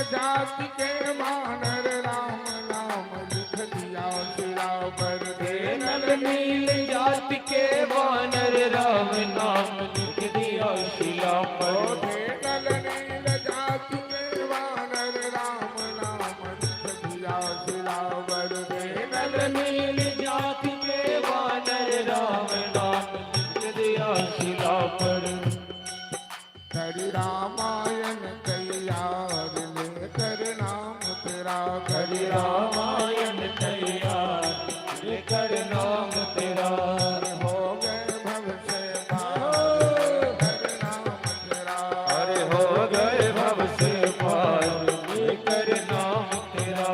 जाति के वानर राम नाम लिख दिया शिला पर। थे नल नील जाति के वानर राम नाम लिख दिया शिला पर। थे नल नील जाति के वानर राम नाम लिख दिया शिला पर। थे नल नील जाति के वानर राम नाम लिख दिया शिला पर। करी रामायण तैयार लेकर नाम तेरा। करी रामायण तैयार लेकर नाम तेरा। हो गए भव से पार लेकर नाम तेरा। अरे हो गए भव से पार लेकर नाम तेरा।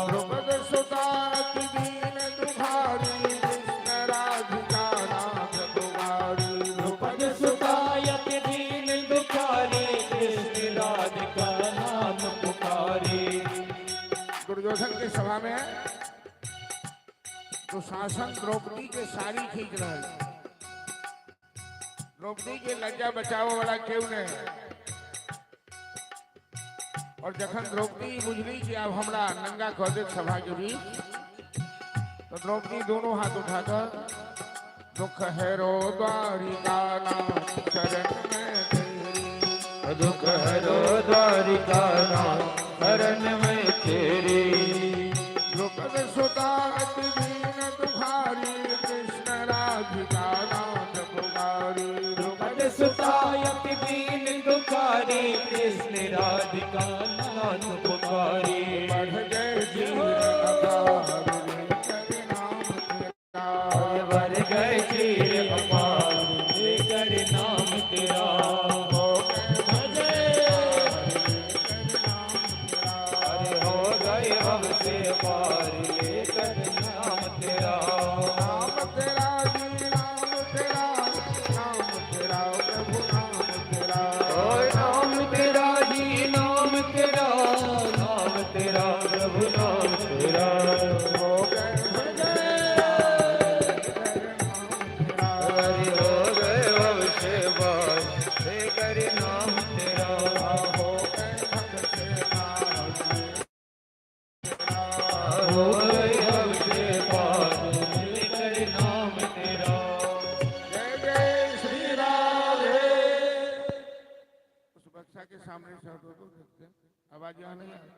द्रुपद सुता अति दीन दुखारी, कृष्ण राधिका नाथ पुकारी। द्रुपद सुतायत दीन दुखारी, कृष्ण राधिका नाम पुकारी। दुर्योधन के सभा में तो शासन द्रौपदी के साड़ी खींच रहे, द्रौपदी के लज्जा बचावे वाला क्यों नहीं। और जखन द्रौपदी बुझली कि अब हमरा नंगा कह दे सभा के बीच, तो द्रौपदी दोनों हाथ उठाकर, दुख हरो द्वारिका नाथ शरण में तेरी। दुख हरो द्वारिका नाथ शरण में तेरी। द्रुपद सुता अति दीन दुखारी, कृष्ण राधिका नाथ पुकारी। द्रुपद सुतायत दीन दुखारी, कृष्ण राधिका नाथ पुकारी। बढ़ गए चीर अपार लेकर नाम तेरा। बढ़ गए चीर अपार लेकर नाम तेरा। हो गए लेकर नाम तेरा। अरे हो गए भव से पार लेकर नाम तेरा। नाम तेरा जी नाम तेरा, नाम तेरा प्रभु नाम तेरा। ओ नाम तेरा जी नाम तेरा, नाम तेरा प्रभु नाम तेरा। हो गए लेकर नाम तेरा। अरे हो गए भव से पार लेकर नाम तेरा। हो गए भव से पार तेरा। हो गए भव से पार लेकर नाम तेरा। जय जय श्री राधे। उस बक्सा के सामने से हटो तो देखते हैं आवाज यहाँ नहीं आ रही।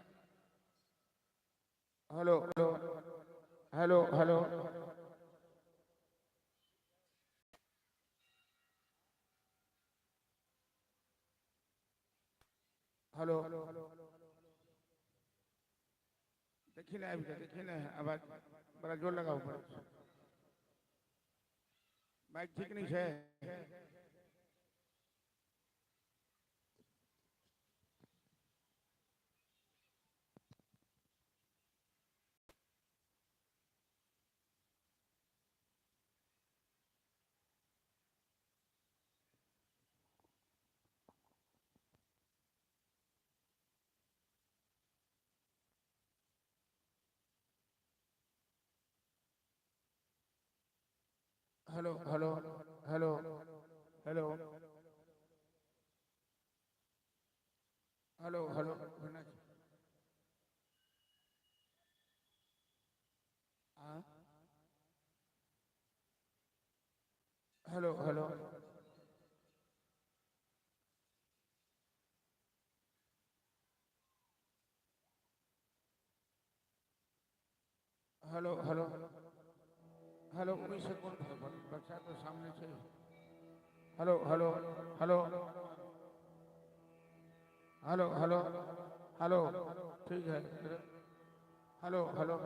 Hello hello hello hello hello. देखी ना, अभी देखी ना, आवाज बड़ा जोर लगाओ पड़े। माइक ठीक नहीं है। Hello hello hello hello hello hello. हाँ, hello hello hello hello hello. ओहिसँ कोन फर्क, बच्चा तो सामने छै। Hello hello hello hello hello hello. ठीक है। Hello hello.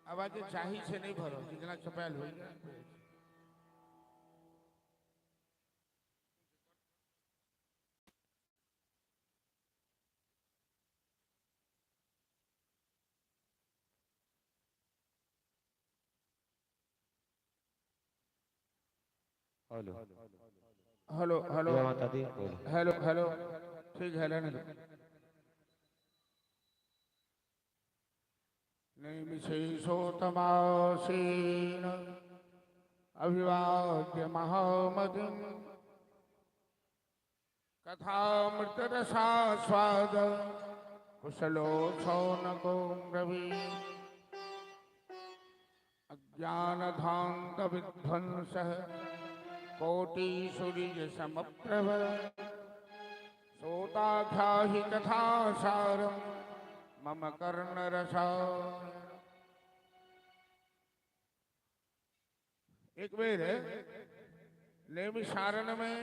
आवाज चाही से नहीं भरो, जितना छपायल होई। Hello hello hello. जय माता दी बोलो। हेलो हेलो, ठीक है, रहने दो। नैमिषेशोतमासीन अभिवाद्य महामतिं। कथामृत रसास्वाद कुशलो शौनको ब्रवीत्। अज्ञानधान्त विध्वंसः कोटि सूर्य समप्रभ सोताख्याहि कथासारं मम कर्णरसा। एक बेर नैमिषारण्य में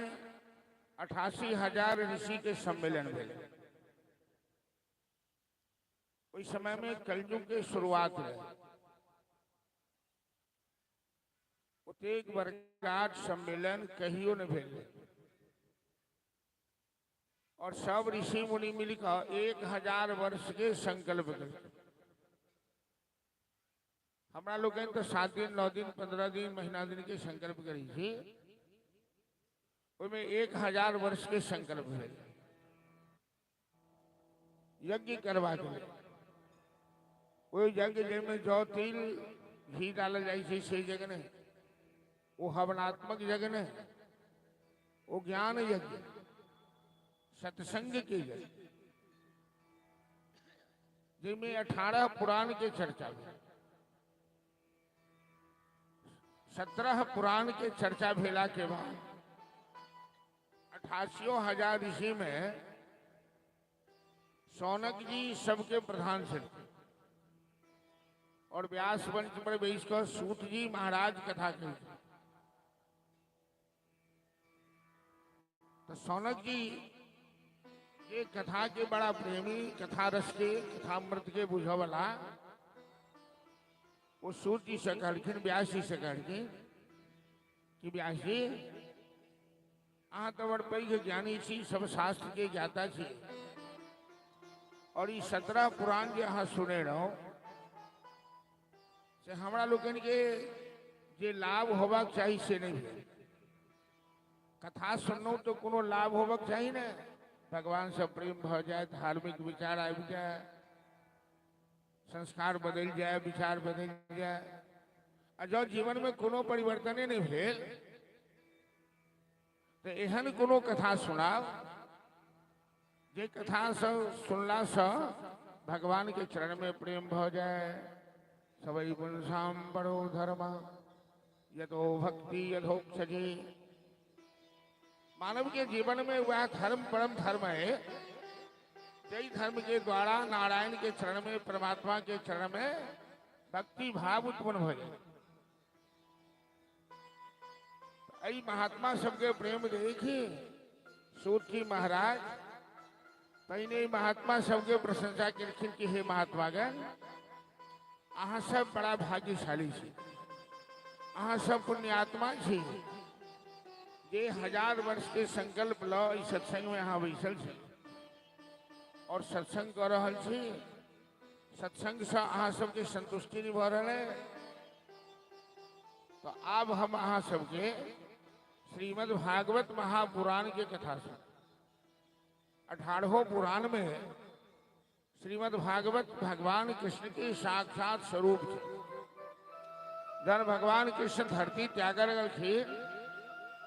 88,000 ऋषि के सम्मेलन भेल। ओहि समय में कलयुग के शुरुआत रहे। ओतेक बड़का सम्मेलन कहियो न भेल और सब ऋषि मुनि मिलकर 1000 वर्ष के संकल्प केलकै। हमरा लोकनि तऽ 7 दिन 9 दिन 15 दिन महीना दिन के संकल्प करै छी, ओहिमे 1000 वर्ष के संकल्प भेल यज्ञ करबाक लेल। ओहि यज्ञ जाहिमे जौ तिल घी डालल जाइ छै से यज्ञ नहि, ओ हवनात्मक यज्ञ नहि, ओ ज्ञान यज्ञ सत्संग के यज्ञ जाहिमे 18 पुराण के चर्चा भेल। 17 पुराण के चर्चा भेला के बाद 88,000 ऋषि में शौनक जी सबके प्रधान छलखिन और व्यास मंच पर बैस कऽ सूत जी महाराज कथा कहलखिन। तो शौनक जी ये कथा के बड़ा प्रेमी, कथा रस के, कथामृत के बुझऽ वाला, वो सूत जी से कहलखिन, व्यास जी से कहलखिन कि व्यास जी अहाँ तऽ बड़ पैघ ज्ञानी छी, सब शास्त्र के ज्ञाता छी और ई 17 पुराण जे अहाँ सुने रहौ से हमरा लोकनि के जे लाभ होबाक चाही से नहि भेल। कथा सुनलहुँ तऽ कोनो लाभ होबाक चाही ने, भगवान से प्रेम भऽ जाए, धार्मिक विचार आबि जाए, संस्कार बदलि जाए, विचार बदलि जाए। आ जँ जीवन में कोनो परिवर्तने नहि भेल तऽ एहन कोनो कथा सुनाउ जे कथा सब सुनलासँ भगवान के चरण में प्रेम भऽ जाए। सवै पुंसाम परो धर्म यतो भक्ति यथोक्षजे। मानव के जीवन में वह धर्म परम धर्म है जय धर्म के द्वारा नारायण के चरण में, परमात्मा के चरण में भक्ति भाव उत्पन्न हो जाए। एहि महात्मा सबके प्रेम देखी सूत जी महाराज पहिने महात्मा सबके प्रशंसा केलखिन कि हे महात्मागण, अहाँ सब बड़ा भाग्यशाली छी, अहाँ सब पुण्यात्मा छी जे 1000 वर्ष के संकल्प ल एहि सत्संग में अहाँ बैसल छी और सत्संग कऽ रहल छी। सत्संग से अहाँ सबके संतुष्टि नहीं भऽ रहल है तो आब हम अहाँ सबके श्रीमद् भागवत महापुराण के कथा सुन। 18 पुराण में श्रीमद् भागवत भगवान कृष्ण के साक्षात स्वरूप थे। जब भगवान कृष्ण धरती त्याग गेलखिन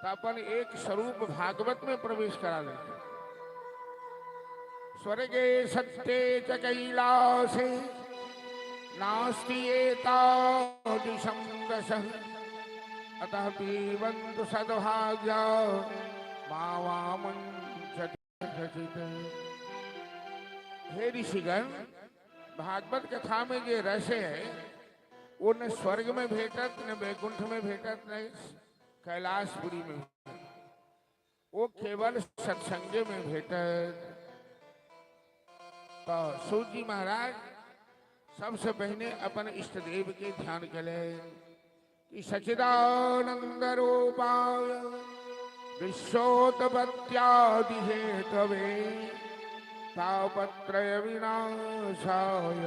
तो अपन एक स्वरूप भागवत में प्रवेश करा देलखिन। स्वर्गे सत्य च कैलासे नास्ति एतादृशं रसः अतः पीबन्तु सद्भाग्या मा वामञ्चति। हे ऋषिगण, भागवत कथा में जे रस है वो न स्वर्ग में भेटत, न वैकुंठ में भेटत, न कैलाशपुरी में भेटत, वो केवल सत्संग में भेटत। तो सूत जी महाराज सबसे पहले अपन इष्ट देव के ध्यान कले कि सचिदानंद रूपाय विश्वोत्पत्त्यादि हेतवे तापत्रय विनाशाय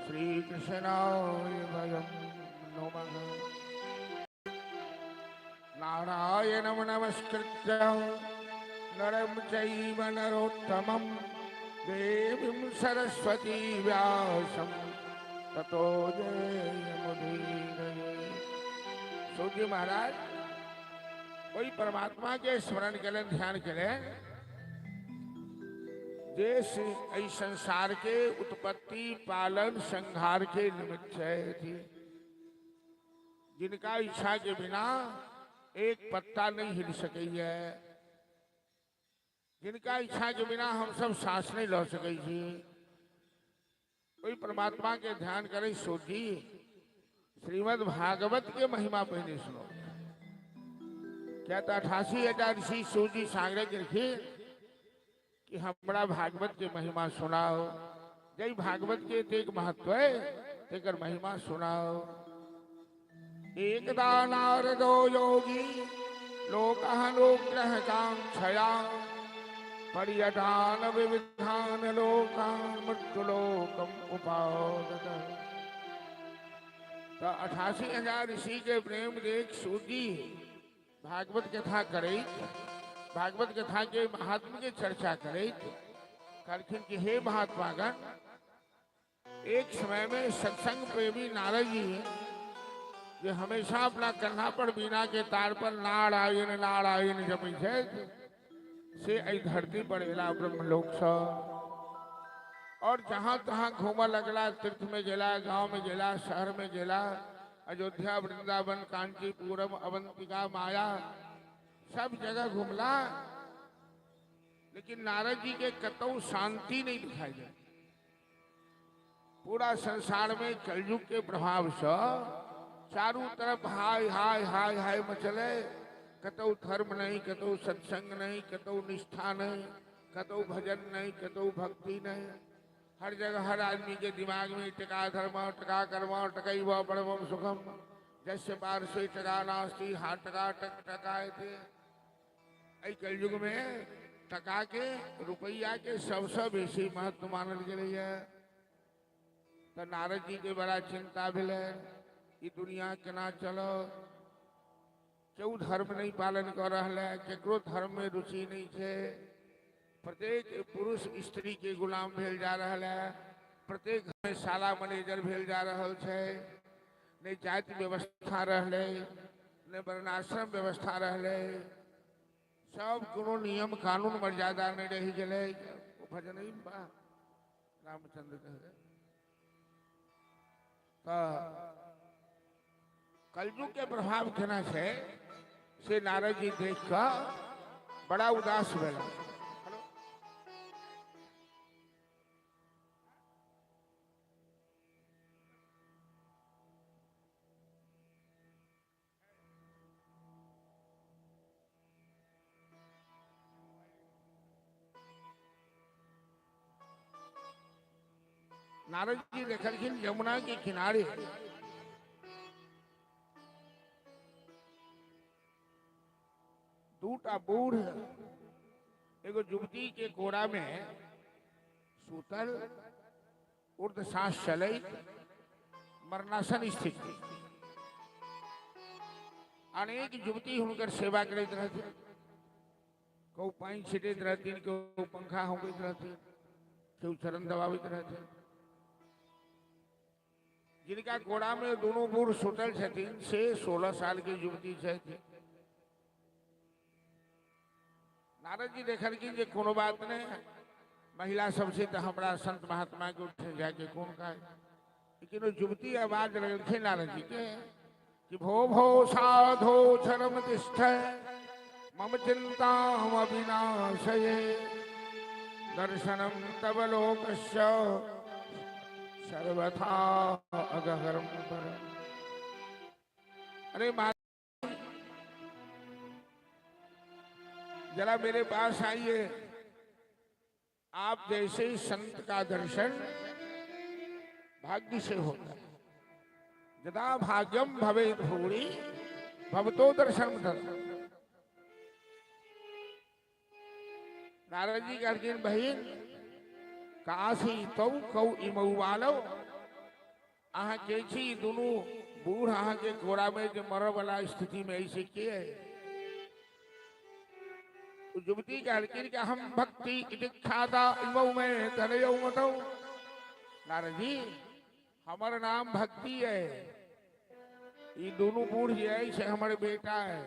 श्री कृष्णाय वयं नमः। नारायणं नमस्कृत्य नरं चैव नरोत्तमं देवीं सरस्वती व्यासं ततो जयमुदीरये। सूत जी महाराज ओहि परमात्मा के स्मरण केलनि, ध्यान केलनि जे एहि संसार के उत्पत्ति पालन संहार के निमित्त छथि, जिनका इच्छा के बिना एक पत्ता नहीं हिल सकैए, जिनका इच्छा के बिना हम सब सांस नहीं लऽ सकै छी, ओहि परमात्मा के ध्यान करै सोची श्रीमद् भागवत के महिमा पहले सुनो। क्या तो 88,000 ऋषि सूजी सागरे के कि हमरा भागवत के महिमा सुनाओ, जय भागवत के एतेक महत्व है तेकर महिमा सुनाओ। एकदा नारदो योगी लोकानुग्रह कांक्षया पर्यटान विविधान लोकान मृत्युलोकम उपागत। तो 88,000 ऋषि के प्रेम देख सूजी भागवत कथा करे, भागवत कथा के महात्मा के चर्चा करे, कहलखिन कि हे महात्मागण, एक समय में सत्संग प्रेमी नारद जी जे हमेशा अपना कन्हा पर बीना के तार पर नारायण नारायण जपै छथि, से एहि धरती पर एला ब्रह्मलोक सँ और जहां तहां घूमऽ लगला, तीर्थ में गेला, गांव में गेला, शहर में गेला, अयोध्या वृंदावन कांचीपुरम अवंतिका माया सब जगह घूमला, लेकिन नारद जी के कतौ शांति नहीं दिखाई दे। पूरा संसार में कलयुग के प्रभाव से चारू तरफ हाय हाय हाय हाय मचले, कतौ धर्म नहीं, कतौ सत्संग नहीं, कतौ निष्ठा नहीं, कतौ भजन नहीं, कतौ भक्ति नहीं। हर जगह हर आदमी के दिमाग में टका धर्म टका कर्म टकैव परमम सुखम जैसे बार से टका नास्ती हाथ टका टक टकाए थे। एहि कलयुग में टका के रुपया के सबसे बेसी महत्व मानल गेलैए। तो नारद जी के बड़ा चिंता भेलै, ई दुनिया केना चलत, केओ धर्म नहीं पालन कर रहल है, केकरो धर्म में रुचि नहीं है, प्रत्येक पुरुष स्त्री के गुलाम भेल जा रहल है, प्रत्येक घर में साला मैनेजर भेल जा रहल छै, नहीं जाति व्यवस्था रहलै, नहीं वर्णाश्रम व्यवस्था रहलै, सब कोनो नियम कानून मर्यादा नहीं रहि गेलै। भजन ही वाह रामचंद्र कह तो कलयुग के प्रभाव केना छै से नारद जी देख कऽ बड़ा उदास भेला। नारद जी देखलखिन यमुना के किनारे दूटा बूढ़ एगो युवती के कोरा में सुतल ऊर्ध सांस चलैत मरणासन स्थिति, अनेक युवती हुनकर सेवा करैत रहथिन, कहू पानि छिटैत रहथिन, कहू पंखा होंकैत रहथिन, केहू चरण दबाबैत रहथिन। जिनका कोरा में दोनों बूढ़ सुतल छथिन से 16 साल के युवती छथिन। नारद जी देखलखिन जे कोनो बात नहीं, महिला सबसे तो हमरा संत महात्मा के उठे जाके कोन काज, लेकिन ओ युवती आवाज लगलखिन नारद जी के कि भो भो साधो चरम तिष्ठ मम चिंता अविनाशये दर्शनम तव लोकस्य सर्वथा अगहरम परम। अरे जरा मेरे पास आइए, आप जैसे ही संत का दर्शन भाग्य से होता है, यदा भाग्यम भवेत् भूरि भवतो दर्शन तदा। नारद जी कहलखिन बहिन काशी तौ कौ इमौ वालो, अहाँ के छी दुनू बूढ़ अहाँ के घोड़ा में जे मरऽ वाला स्थिति में ऐसे के है। युवती कहलखिन कि हम भक्ति दीक्षादा इमौ में तनयौ मतौ। नारद जी हमर नाम भक्ति है, ई दोनों बूढ़ जे है से हमर बेटा है,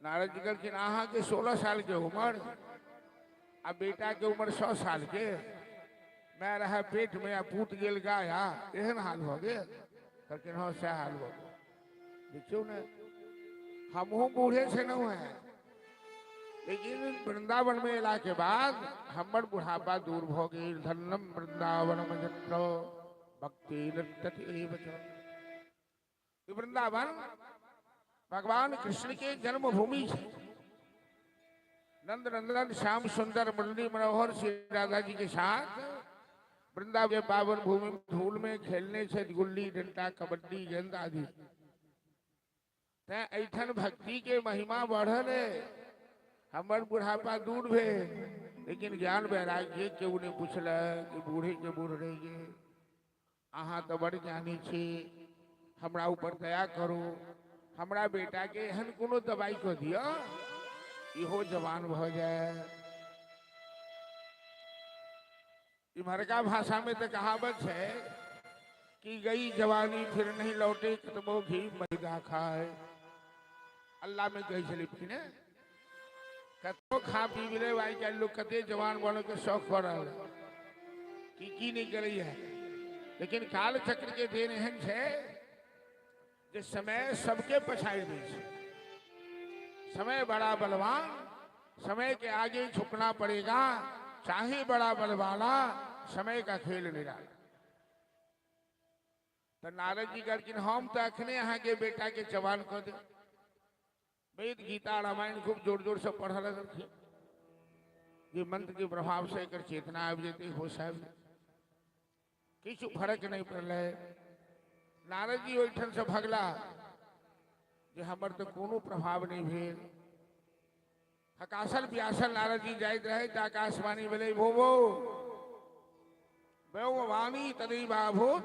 नारद जी कहलखिन अहाँके 16 साल के उम्र आ बेटा के उम्र 100 साल के, मैं रहे पेट में आ पूत गेल गाया, एहन हाल भऽ गेल। कहलखिन हँ सएह हाल भऽ गेल। देखियौ ने, हमहूँ बूढ़े छलहुँ हेँ, लेकिन वृंदावन में अयला के बाद हमर बुढ़ापा दूर भऽ गेल। धन्यम वृंदावन यत्र भक्ति नृत्यति एव च। ई वृंदावन भगवान कृष्ण के जन्मभूमि छै। नंद नंदन श्याम सुंदर मुरली मनोहर श्री राधा जी के साथ वृंदावन के पावन भूमि धूल में खेलने से गुल्ली डंडा कबड्डी गेंद आदि। तें एठन भक्ति के महिमा बढ़ल है। हमर बुढ़ापा दूर भेल, लेकिन ज्ञान वैराग्य केओ नहीं पूछलक कि बूढ़े के बूढ़ रहि गेल, अहाँ तऽ बड़ ज्ञानी छी, हमरा ऊपर दया करू, हमरा बेटा के एहन कोनो दवाई कऽ दिअ इहो जवान भऽ जाय। इम्हरका भाषा में तो कहावत है कि गई जवानी फिर नहीं लौटे, कतबो घी मैदा खाए। अल्लाह में कहै छलै पहिने कतबो खा पी ले, आइ काल्हि लोग कते जवान बने के शौक कऽ रहल है कि की नहीं करैया, लेकिन काल चक्र के देन एहन छै जे समय सबके पछाड़ि दै छै। समय बड़ा बलवान, समय के आगे झुकना पड़ेगा, चाहे बड़ा बलवाला, समय का खेल निराला। तो नारद जी कहलखिन हम तो अखने अहाँके बेटा के जवान कऽ देब। वेद गीता रामायण खूब जोर जोर से पढ़ लगलखिन, जे मंत्र के प्रभाव से एकर चेतना आबि जेतै, होश आबि जेतै, किछु फर्क नहीं पड़लै। नारद जी ओहिठाम से भगला जे हमर तो कोनो प्रभाव नहीं भेल। हकासल प्यासल नारद जी जाइत रहे तऽ आकाशवाणी भेलै, भोबो वाणी तदैवाभूत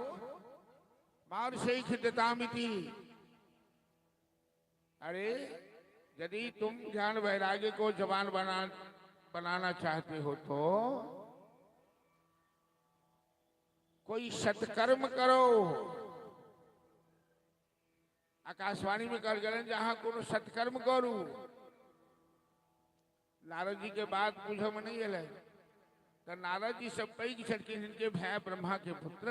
मानुषै खिद्यतामिति। अरे यदि तुम ज्ञान वैराग्य को जवान बनाना चाहते हो तो कोई सत्कर्म करो। आकाशवाणी में कहल गेलनि जे अहाँ कोनो सत्कर्म करू। नारद जी के बात बुझऽ में नहीं एलै तऽ नारद जी सब पैघ छलखिन, हिनके भाय ब्रह्मा के पुत्र,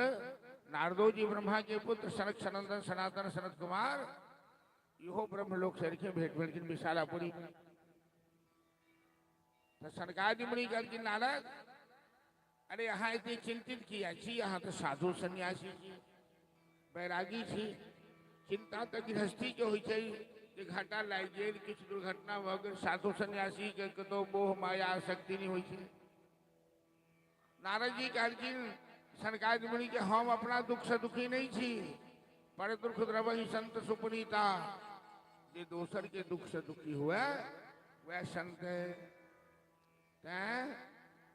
नारदो जी ब्रह्मा के पुत्र, सनक सनंदन सनातन सनत कुमार, इहो ब्रह्मलोक से एलखिन, भेंट भेलखिन विशालापुरी में। तऽ सनकादि मुनि कहलखिन नारद अरे अहाँ एते चिंतित किया छी, अहाँ तऽ साधु सन्यासी छी, बैरागी छी, चिंता तऽ गृहस्थी के होइ छै जे घाटा लागि गेल, किछु दुर्घटना भऽ गेल, साधु सन्यासी के कतौ मोह माया आसक्ति नहि होइ छै। नारद जी कहलखिन सनकादि मुनि के हम अपना दुख से दुखी नहीं छी, पर दुख द्रवहि संत सुपुनीता, जे दोसर के दुख से दुखी हुए वह संत है। तैं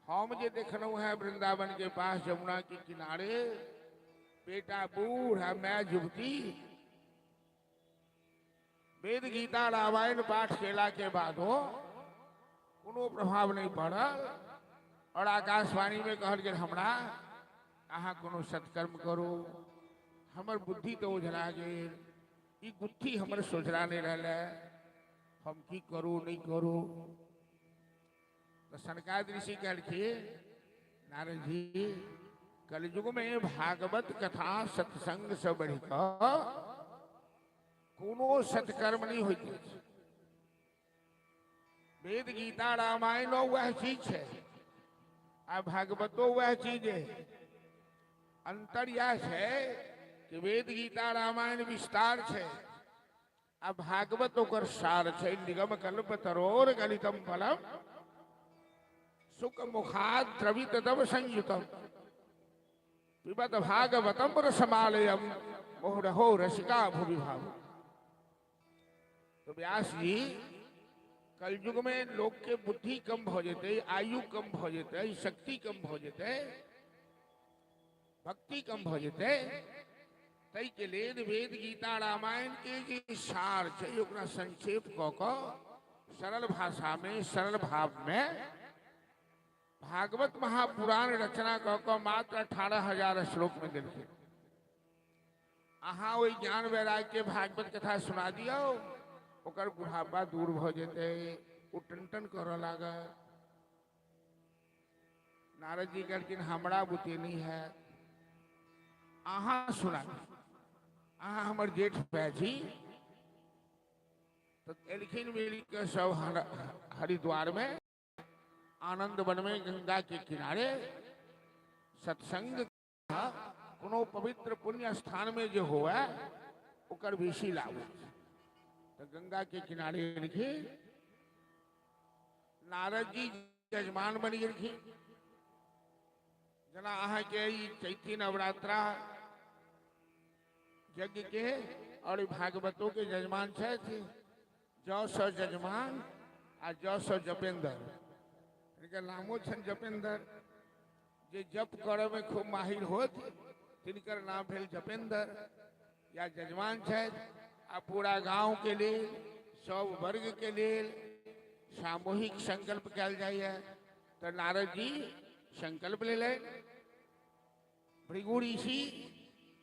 हम जे देखलहुँ हैं वृंदावन के पास जमुना के किनारे, बेटा बूढ़ है मैं युवती, वेद गीता रामायण पाठ केला के बादो कोनो प्रभाव नहीं पड़ल। और आकाशवाणी में कहल गेल हमरा अहाँ कोनो सत्कर्म करू, हमर बुद्धि तो ओझरा गेल, ई गुत्थी हमर सोझरा नहीं रहल है, हम की करू नहीं करू। तो सनकादि ऋषि कहलखिन नारद जी कलयुग में भागवत कथा सत्संग से बढ़ि कऽ कोनो सत्कर्म नहीं होइत अछि। वेद गीता रामायणो वह चीज है आ भागवतो वह चीज है। अंतर यह है कि वेद गीता रामायण विस्तार है आ भागवत ओकर सार छै। निगम कल्प तरोर गलितम फलम सुख मुखाद द्रवित तव संयुतम पिबत भागवतम रसमालयम मोहरहो रसिका भुवि भाव। तो व्यास जी कलयुग में लोग के बुद्धि कम भ जेतै, आयु कम भ जेतै, शक्ति कम भ जेतै, भक्ति कम भ जेतै, ताहि के लेल वेद गीता रामायण के जे सार छै ओकरा संक्षेप कऽ कऽ सरल भाषा में सरल भाव में भागवत महापुराण रचना कऽ कऽ मात्र 18,000 श्लोक में देलखिन। अहाँ ओहि ज्ञान वैराग्य के भागवत कथा सुना दियौ, ओकर बुढ़ापा दूर भऽ जेतै, ओ टन करऽ लागत। नारद जी कहलखिन हमरा बुते नहि है, अहाँ सुना, अहाँ हमर जेठ भाय छी। तऽ एलखिन मिल कऽ सब हरिद्वार में आनंद वन में गंगा के किनारे सत्संग कोनो पवित्र पुण्य स्थान में जे हुए ओकर बेसी लाभ होइ छै। तऽ गंगा के किनारे एलखिन, नारद जी यजमान बनि गेलखिन। जेना अहाँके ई चैती नवरात्रा यज्ञ के और भागवतो के यजमान छथि, जौ स यजमान आ जौ स जपेंद्र, हिनकर नामो छनि जपेंद्र। जे जप करऽ में खूब माहिर होत तिनकर नाम भेल जपेंद्र या यजमान छथि। आ पूरा गांव के लेल, सब वर्ग के लेल सामूहिक संकल्प कयल जाइए। तऽ नारद जी संकल्प लेलनि, भृगु ऋषि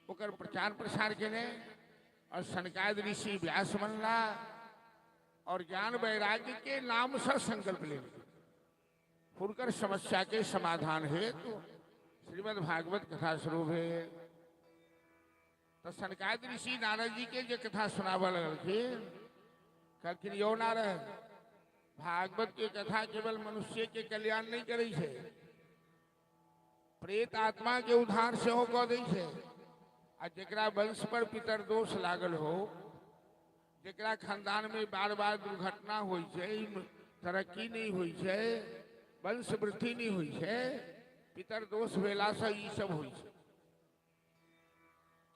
ओकर प्रचार प्रसार केने और सनकाद ऋषि व्यास बनला और ज्ञान वैराग्य के नाम से संकल्प ले हुनकर समस्या के समाधान हेतु श्रीमद् भागवत कथा शुरू भेल। तो सनकाद ऋषि नारद जी के जे कथा सुनाबऽ लगलखिन, कहलखिन यौ नारद, भागवत के कथा केवल मनुष्य के कल्याण नहीं करै छै, प्रेत आत्मा के उद्धार सेहो कऽ दै छै। आ जकरा वंश पर पितर दोष लागल हो, जकरा खानदान में बार बार दुर्घटना होइ छै, तरक्की नहीं होइ छै, वंश वृद्धि नहीं होइ छै, पितर दोष भेला से ई सब होइ छै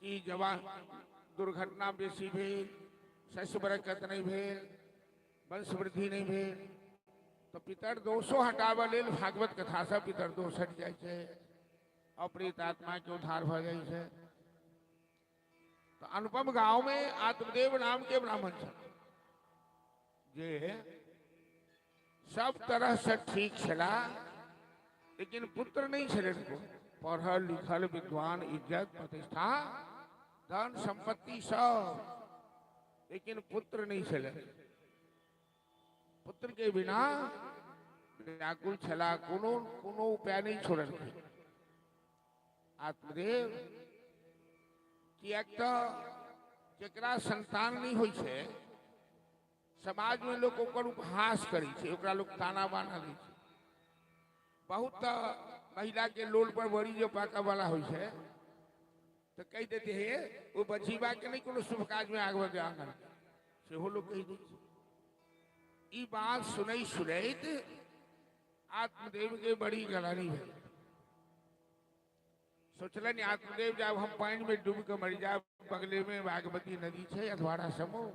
कि जवान दुर्घटना बेसी भेल, शस्य बरकत नहीं भेल, वंश वृद्धि नहीं भेल, तो पितर दोषो हटाबऽ लेल भागवत कथा से पितर दोष हटि जाइ छै, अप्रेत आत्मा के उद्धार भऽ जाइ छै। तो अनुपम गांव में आत्मदेव नाम के ब्राह्मण छल जे सब तरह से ठीक छला, लेकिन पुत्र नहीं छलनि को, पढ़ल लिखल विद्वान, इज्जत प्रतिष्ठा धन संपत्ति सब, लेकिन पुत्र नहीं छलनि। पुत्र के बिना व्याकुल छला, कोनो कोनो उपाय नहीं छोड़लखिन आत्मदेव। किएक तऽ जकरा संतान नहीं होइ छै समाज में लोग ओकर उपहास करै छै, ओकरा लोग ताना बाना दै छै। बहुत तऽ महिला के लोल पर बड़ी जो पाका वाला होइ छै तऽ कहि देते हे ओ बझीबा के नहीं कोनो शुभ काज में आगे बढ़े आंगन, सेहो लोग कहि दै छै। ई बात सुनै सुनैत आत्मदेव के बड़ी गलानी भेल। सोचलनि आत्मदेव जब हम पानि में डूब के मरि जायब, बगले में बागमती नदी छै अधवारा समूह,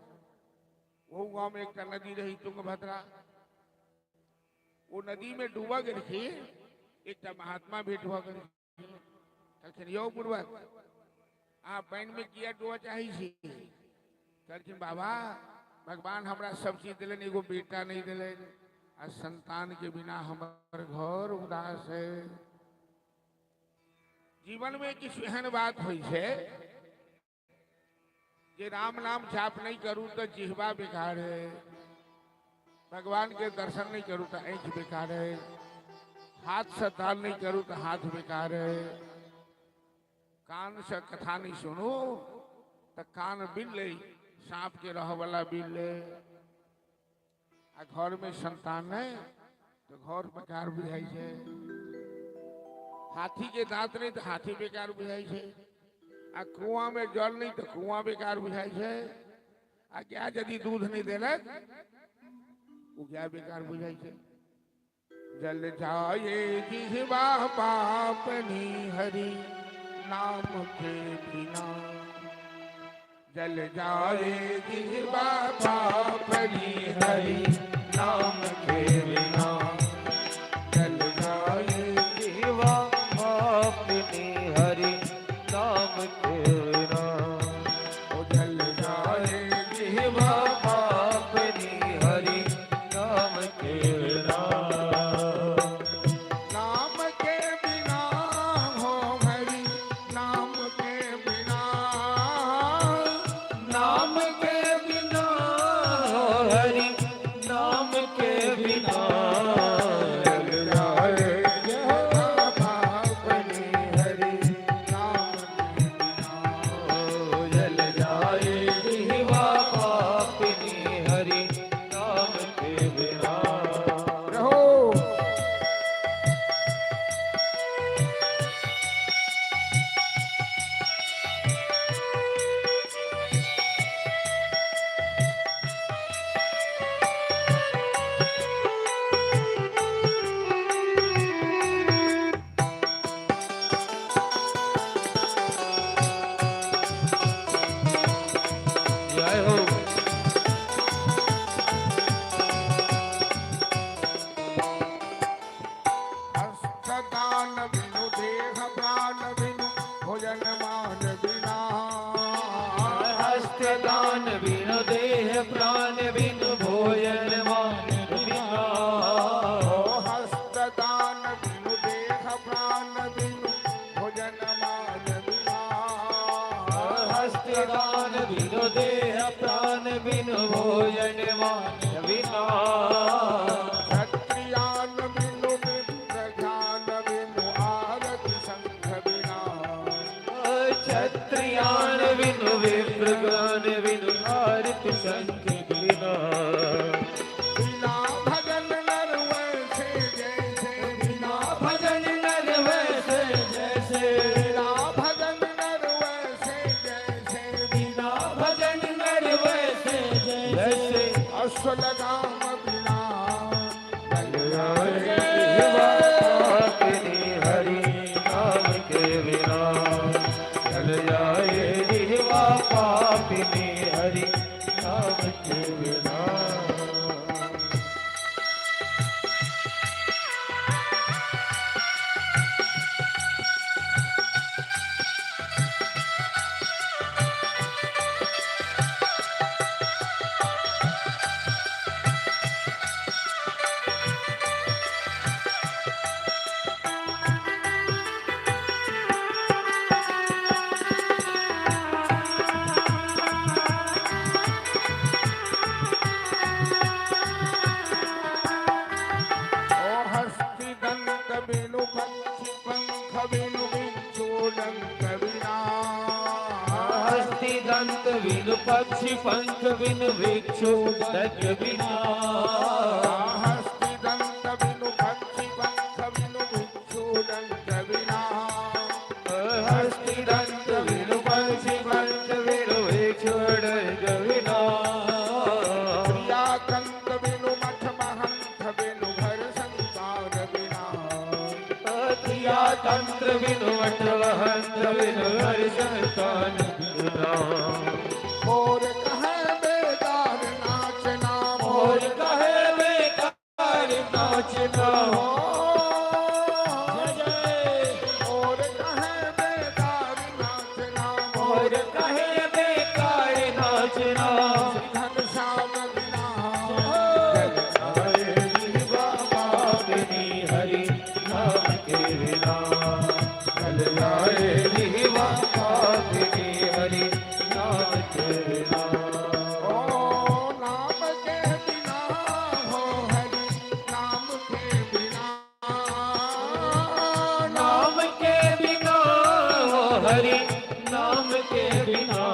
ओहू गांव में एकटा नदी रही तुंगभद्रा, ओ नदी में डूबऽ गेलखिन, एकटा महात्मा भेंट भऽ गेलखिन। कहलखिन यौ बुढ़बक, अहाँ पानि में किया डूबऽ चाहै छी? कहलखिन बाबा भगवान हमरा सब चीज देलनि, एगो बेटा नहीं देलनि, आ संतान के बिना हमर घर उदास है। जीवन में किछु एहन बात होइ छै जे राम नाम जाप नहीं करू तो जिहवा बेकार है, भगवान के दर्शन नहीं करू तो आँखि बेकार है, हाथ से दान नहीं करू तो हाथ बेकार है, कान से कथा नहीं सुनू तो कान बिल ले, सांप के रह वाला बिल ले, आ घर में संतान नहीं तो घर बेकार बुझाई छै, हाथी के दांत नहीं तो हाथी बेकार बुझाई छै, आ कुआं में जल नहीं तो कुआं बेकार बुझाई छै, आ गाय यदि दूध नहीं देलक ओ गाय बेकार बुझाई छै। जल जाए जिहवा पापनी हरि नाम के बिना, जल जाए जिहवा पापनी हरि नाम के बिना, जल जाए जिहवा पापनी हरि नाम के बिना, ओ जल जाए जिहवा पापनी हरि नाम के बिना, नाम के बिना हो हरि नाम के बिना, नाम के बिना हो ज्ञान बिनु विप्र ज्ञान बिनु आरत शंख बिना। बिना भजन नर वैसे जैसे, बिना भजन नर वैसे जैसे, बिना भजन नर वैसे जैसे, बिना भजन नर वैसे जैसे, अश्व लगाम बिना हरि नाम के बिना चल जाए जिहवा पापिनी हरि नाम के बिना। ओ हस्ति दंत बिनु पक्षी पंख बिनु बिच्छू डंक बिना। हस्ति दंत बिनु पक्षी पंख बिनु भिक्षु दंत बिना। हस्ति दंत बिनु पक्षी पंख बिनु बिच्छू डंक बिना। हस्ति दंत बिनु पक्षी पंख बिनु भिक्षु दंत बिना। प्रियाकंत बिनु मठ महंत बिनु घर संसार बिना। क्रिया तंत्र बिनु मठ वहंत बिनु हर संतान बिना। और कहे बेदार नाचना, और कहे बेकार नाचना, और कहे बेदार नाचना, और कहे बेकार नाचना। घनश्याम बिना हरि नाम के बिना चल जाए जीवा पापिनी हरि नाम के बिना। ओ नाम के बिना हो हरि नाम के बिना, नाम के बिना हो हरि नाम के बिना।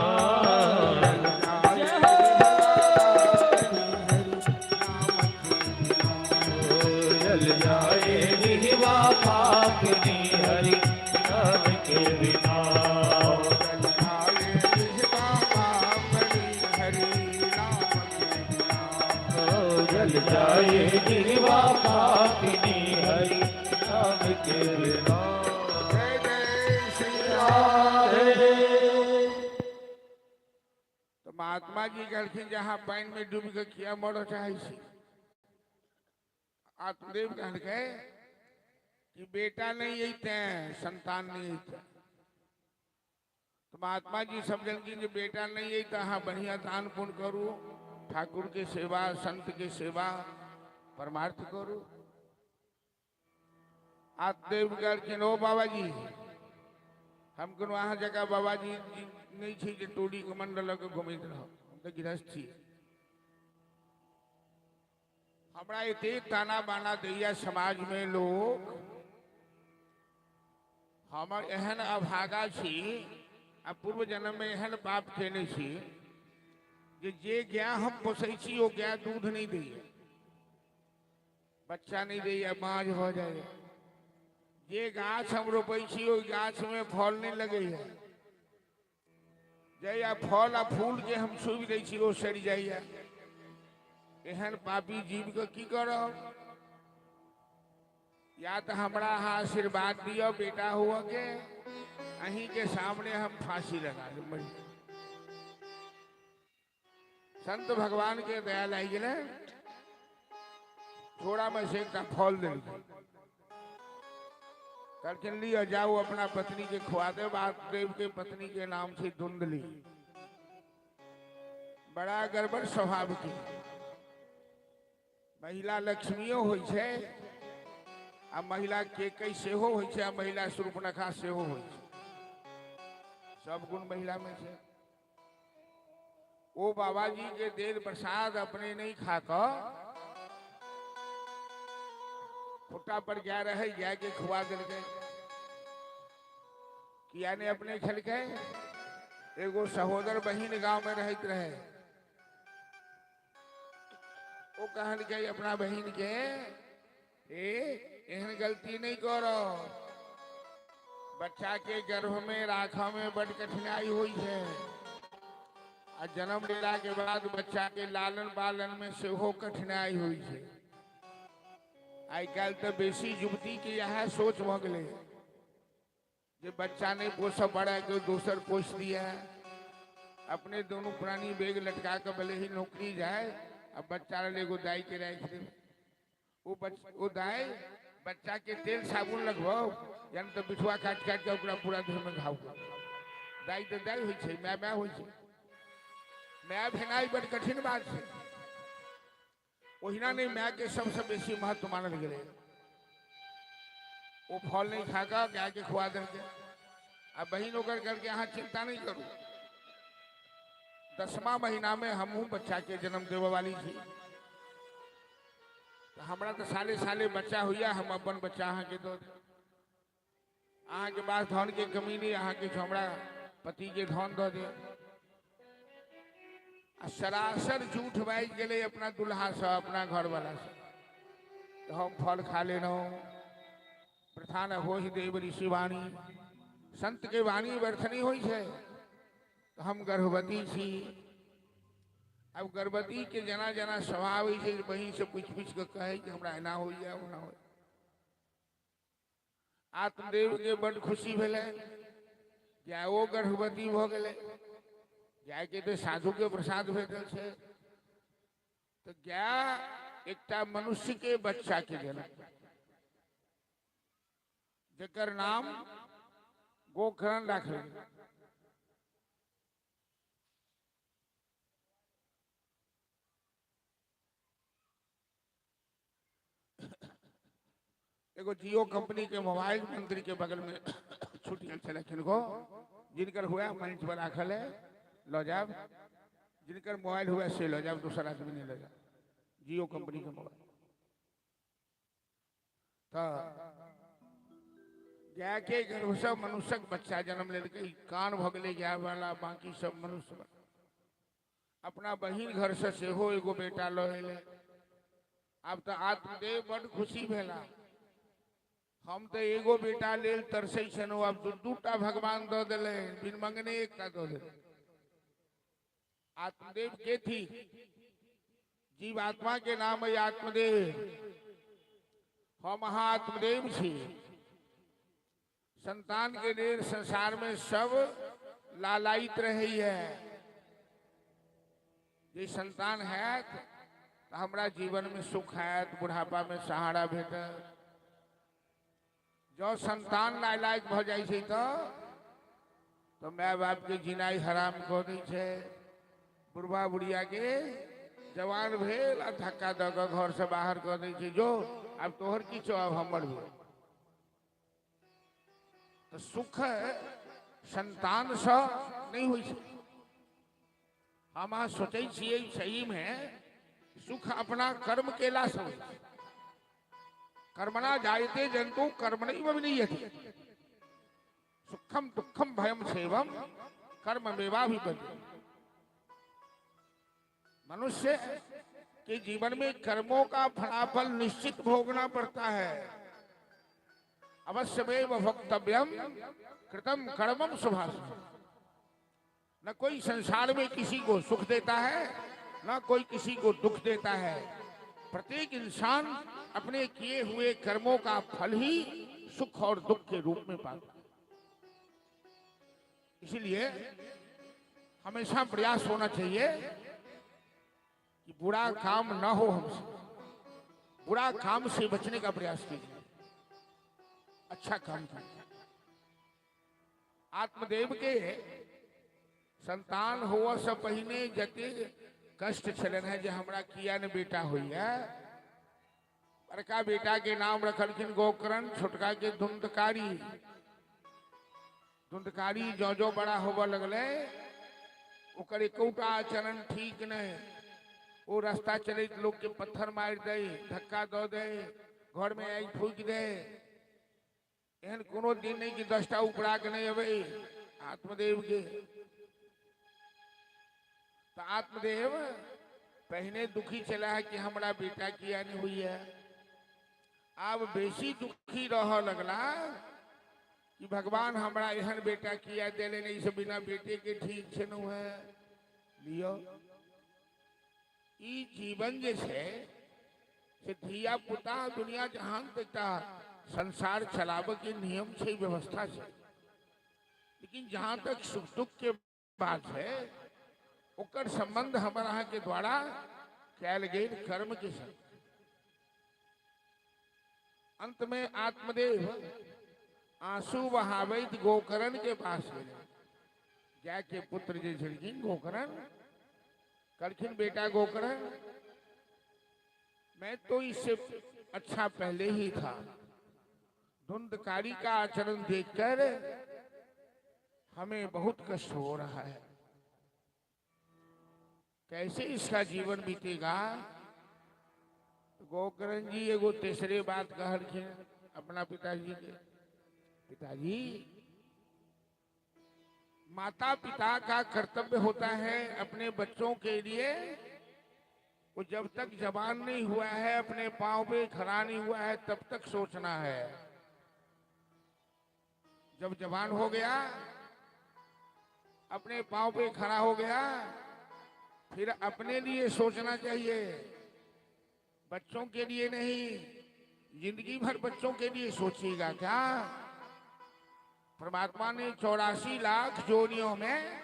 जल जाए जिहवा पापिनी हरि नाम के बिना। जल जाए जिहवा पापिनी हरि नाम के बिना। जय जय श्री राम। तऽ महात्मा जी कहलखिन जे अहाँ पानिमे डूबि कऽ किया मरऽ चाहै छी? आत्मदेव कहलकै कि बेटा नहि अइते, संतान नहि अइते। तऽ महात्मा जी समझलखिन जे बेटा नहि अइ तऽ अहाँ बढ़िआँ दान पुण्य करू, ठाकुर के सेवा, संत के सेवा, परमार्थ करू। आत्मदेव कहलखिन, ओ बाबाजी, हम कोनो अहाँ जकाँ बाबाजी नहि छी जे टोली कमंडल लऽ कऽ घुमैत रहब। हम तऽ गृहस्थ छी। हमरा एतेक ताना बाना दैया समाजमे लोक। हमर एहन अभागा छी आ पूर्व जन्ममे एहन पाप केने छी जे जे गाय हम पोसै छी ओ गाय दूध नहि दैया, बच्चा नहि दैया, बाँझ भऽ जाइया। जे गाछ हम रोपै छी ओहि गाछमे फल नहि लगैया। जहिया फल आ फूल के हम छुबि दै छी ओ सड़ि जाइया। एहन पापी जीवके की करब? या तऽ हमरा अहाँ आशीर्वाद दिअ बेटा हुअ के, अहीं के सामने हम फांसी लगा लेब, मरि जायब। संत भगवान के दया लागि गेलै, झोरा में से एकटा फल देलकै। कहलखिन, लिअ, जाउ, अपना पत्नी के खुआ देब। आत्मदेव के पत्नी के नाम छै धुंधली। बड़ा गड़बड़ स्वभाव के महिला लक्ष्मियो होइ छै आ महिला केकई सेहो होइ छै आ महिला शूर्पणखा सेहो होइ छै। सब गुण महिला में छै। ओ बाबाजी के देल प्रसाद अपने नहीं खा कऽ खुट्टा पर गाय रहे, गाय के खुआ देलकै। किया ने अपने खेलकै? एगो सहोदर बहिन गांव में रहते रहे। ओ कहलकै अपना बहिन के, ए एहन गलती नहीं करो, बच्चा के गर्भ में राखऽ में बड़ कठिनाई होइ छै, आ जन्म लेला के बाद बच्चा के लालन पालन में सेहो कठिनाई होइ छै। आइ काल्हि तऽ बेसी युवती के इएह सोच भऽ गेलै जे बच्चा नहीं पोसऽ पड़े के दोसर पोस दिया, अपने दोनों प्राणी बेग लटका के भले ही नौकरी जाए, अब बच्चा लेल एगो दाई के राखि देब। ओ दाई बच्चा के तेल साबुन लगवाओ, यानी तो बिठुआ काट काट के ओकरा पूरा देह में घाव कर। दाई तो दाई होइ छै, my my होइ छै। My भेनाइ बड़ कठिन बात छै। ओहिना नहीं my के सबसे बेसी महत्व मानल गेलै। ओ फल नहीं खा कऽ गाय के खुआ देलकै। आ बहिन ओकर कहलकै अहाँ चिंता नहीं करू, 10वां महीना में हमहूँ बच्चा के जन्म देबऽ वाली छी, तऽ हमरा तऽ साले साले बच्चा होइया, हम अपन बच्चा अहाँके दऽ देब। अहाँके पास धन के कमी नहीं, अहाँके हमरा पति के धन दऽ देब। आ सरासर झूठ बाजि गेलै अपना दुल्हा से, अपना घरवाला से, तऽ हम फल खा लेलहुँ। प्रथा न हो ही देव ऋषि वाणी, संत के वाणी व्यर्थ नहीं होइ छै। तऽ हम गर्भवती छी। अब गर्भवती के जेना जेना स्वभाव होइ छै, बहिन से पूछि पूछि कऽ कहै कि हमरा एना होइया ओना होइया। आत्मदेव के बड खुशी भेलै, गायो गर्भवती भऽ गेलै। गाय के तऽ साधु के प्रसाद भेटल छै, तऽ गाय एकटा मनुष्य के बच्चा के जन्म, जकर नाम गोकर्ण राखल गेल। एगो जियो कंपनी के मोबाइल मंत्री के बगल में छूट गेल छलै किनको, जिनकर हुआ मंच पर राखल है, लऽ जायब। जिनकर मोबाइल हुआ से लऽ जायब, दोसर आदमी नहीं लऽ जायब। जियो कंपनी के मोबाइल। तऽ गाय के गर्भसँ मनुष्यक बच्चा जन्म लेलकै, कान भऽ गेलै गाय वाला, बाकी सब मनुष्य वाला। अपना बहिन घरसँ सेहो एगो बेटा लऽ एलै। आब तऽ आत्मदेव बड खुशी भेला, हम तऽ एगो बेटा लेल तरसै छलहुँ, आब दू दूटा भगवान दऽ देलै, बिन मंगने एकटा दऽ देलै। आत्मदेव के थी? जीवात्मा के नाम है आत्मदेव। हम अहाँ आत्मदेव छी। संतान के लेल संसार में सब लालायित रहैया। जे संतान हैत तऽ हमरा जीवन में सुख हैत, बुढ़ापा में सहारा भेटत। जँ संतान नालायक भऽ जाइ छै तऽ my बाप के जिनाइ हराम कऽ दै छै। बुढ़बा बुढ़िया के जवान भेल आ धक्का दऽ कऽ घर से बाहर कऽ दै छै, जो आब तोहर की छौ, आब हमर भेल। तऽ सुख संतानसँ नहि होइ छै। हम अहाँ सोचै छियै सही में सुख अपना कर्म केलासँ होइ छै। कर्मणा जायते जंतु कर्मणैव विलीयते, सुखम दुखम भयम सेवम कर्ममेवाभिपद्यते। मनुष्य के जीवन में कर्मों का फलाफल निश्चित भोगना पड़ता है। अवश्यमेव भोक्तव्यम कृतम कर्मम शुभाशुभम। न कोई संसार में किसी को सुख देता है, न कोई किसी को दुख देता है। प्रत्येक इंसान अपने किए हुए कर्मों का फल ही सुख और दुख के रूप में पाता है। इसलिए हमेशा प्रयास होना चाहिए कि बुरा काम न हो हमसे, बुरा काम से बचने का प्रयास कीजिए, अच्छा काम कीजिए। आत्मदेव के संतान हुआ से पहिने जते कष्ट छलनि है जे हमरा किया ने बेटा होइया। बड़का बेटा के नाम रखलखिन गोकर्ण, छोटका के धुंधकारी। धुंधकारी जो जो बड़ा होबऽ लगलै ओकर एकोटा आचरण ठीक नहीं। ओ रास्ता चलैत लोग के पत्थर मारि दै, धक्का दऽ दै, घर में आगि फूकि दै। एहन कोनो दिन नहीं कि 10टा उपरा के नहीं अबै आत्मदेव के। तऽ आत्मदेव पहिने दुखी छलाह कि हमरा बेटा किया नहि होइए, आब बेसी दुखी रहऽ लगला कि भगवान हमरा एहन बेटा किया देले नहीं, से बिना बेटे के ठीक छै न है। लियो ई जीवन जे छै से धिया पुता दुनिया जहान तक एकटा संसार चलाबऽ के नियम छै, व्यवस्था छै। लेकिन जहां तक सुख दुख के बात है ओकर संबंध हमर अहाँ के द्वारा कयल गेल कर्म के संग। अंत में आत्मदेव आंसू बहाबैत गोकर्ण के पास गेलै। गाय के पुत्र जे छलखिन गोकर्ण, कहलखिन बेटा गोकर्ण, मैं तो इससे अच्छा पहले ही था, धुंधकारी का आचरण देखकर हमें बहुत कष्ट हो रहा है, कैसे इसका जीवन बीतेगा। तो गोकर्ण जी एगो तीसरे बात कहलखिन अपना पिताजी के, पिताजी माता पिता का कर्तव्य होता है अपने बच्चों के लिए, वो जब तक जवान नहीं हुआ है, अपने पांव पे खड़ा नहीं हुआ है, तब तक सोचना है। जब जवान हो गया, अपने पांव पे खड़ा हो गया, फिर अपने लिए सोचना चाहिए, बच्चों के लिए नहीं। जिंदगी भर बच्चों के लिए सोचिएगा क्या? परमात्मा ने 84 लाख जोनियों में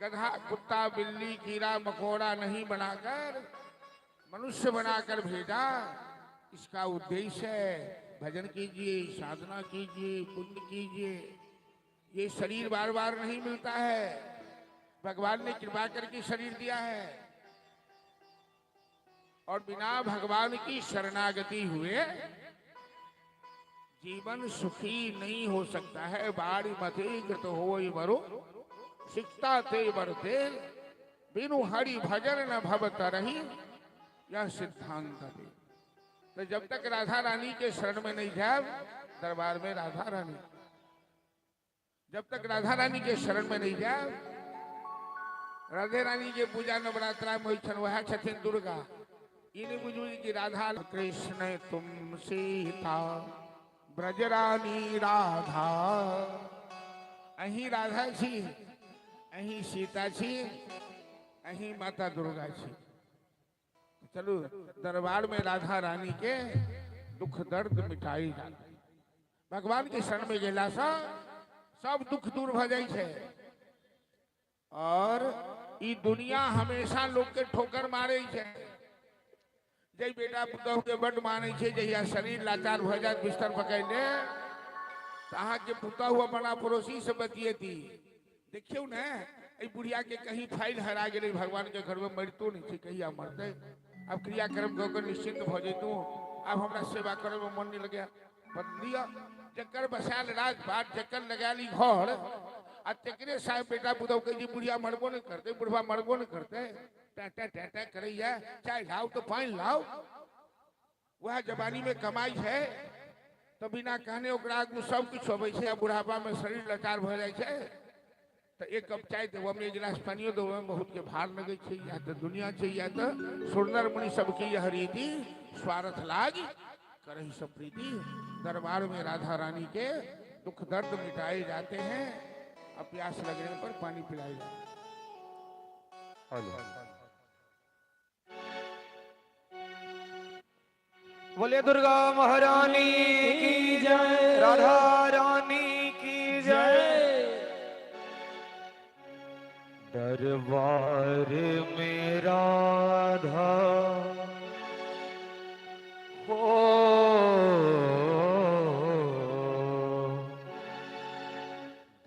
गधा, कुत्ता, बिल्ली, कीड़ा मकोड़ा नहीं बनाकर मनुष्य बनाकर भेजा। इसका उद्देश्य है भजन कीजिए, साधना कीजिए, पुण्य कीजिए। ये शरीर बार बार नहीं मिलता है, भगवान ने कृपा करके शरीर दिया है। और बिना भगवान की शरणागति हुए जीवन सुखी नहीं हो सकता है। बाड़ी मते कृत हो मरो सिकता ते बरते बिनु हरि भजन न भव तरही, यह सिद्धांत है। तो जब तक राधा रानी के शरण में नहीं जाए, दरबार में राधा रानी, जब तक राधा रानी के शरण में नहीं जाए, राधे रानी के पूजा नवरात्रा में होइ छनि, वएह छथिन दुर्गा। ई नहि बुझू कि राधा कृष्ण तुम सीता ब्रज रानी राधा, अहीं राधा छी, अहीं सीता छी, अहीं माता दुर्गा छी। चलू दरबार में राधा रानी के दुख दर्द मिटाई जाते। भगवान के शरण में गेला से सब दुख दूर भ जाइ छै। और ई दुनिया हमेशा लोग के ठोकर मारे छै। जै बेटा पुतहु के बड मानै छै, जहिया शरीर लाचार भ जायत, बिस्तर पकड़ि ले, तऽ अहाँके पुतहु अपना पड़ोसी से बतियेती, देखियौ ने एहि बुढ़िया के कहीं फाइल हरा गेलै भगवान के घर में, मरितो नहि छै, कहिया मरतै, आब क्रियाक्रम कऽ कऽ निश्चिंत भऽ जैतहुँ, आब हमरा सेवा करैमे मन नहि लगैया। लिअ जकर बसायल राजपाट, जकर लगायल ई घर, आ तकरे साहेब बेटा पुतहु कहै छै बुढ़िया मरबो नहि करतै, बुढ़बा मरबो नहि करतै, टा टा टा टा करैया, चाय लाउ तऽ पानि लाउ। वएह जवानी में कमाइ छै तऽ बिना कहने ओकरा आगू सब किछु अबै छै, आ बुढ़ापा में शरीर लाचार भऽ जाइ छै तऽ एक कप चाय देबऽ में, एक गिलास पानियो देबऽ में बहुत के भार लगै छै। या तऽ दुनिया छै, या तऽ सुरनर मुनि सबके यह रीति, स्वार्थ लाग करही सब प्रीति। दरबार में राधा रानी के दुख दर्द मिटाए जाते हैं, अब प्यास लगने पर पानी पिलाए जाते हैं। बोले दुर्गा महारानी की जय, राधा रानी की जय। दरबार में राधा हो,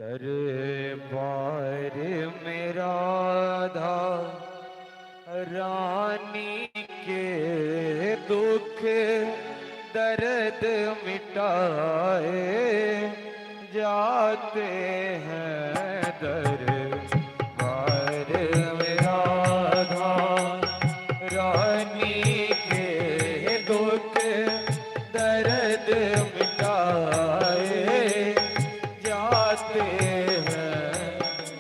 दरबार में राधा रानी के दुख दर्द मिटाए जाते हैं। दरबार में राधा रानी के दुख दर्द मिटाए जाते हैं।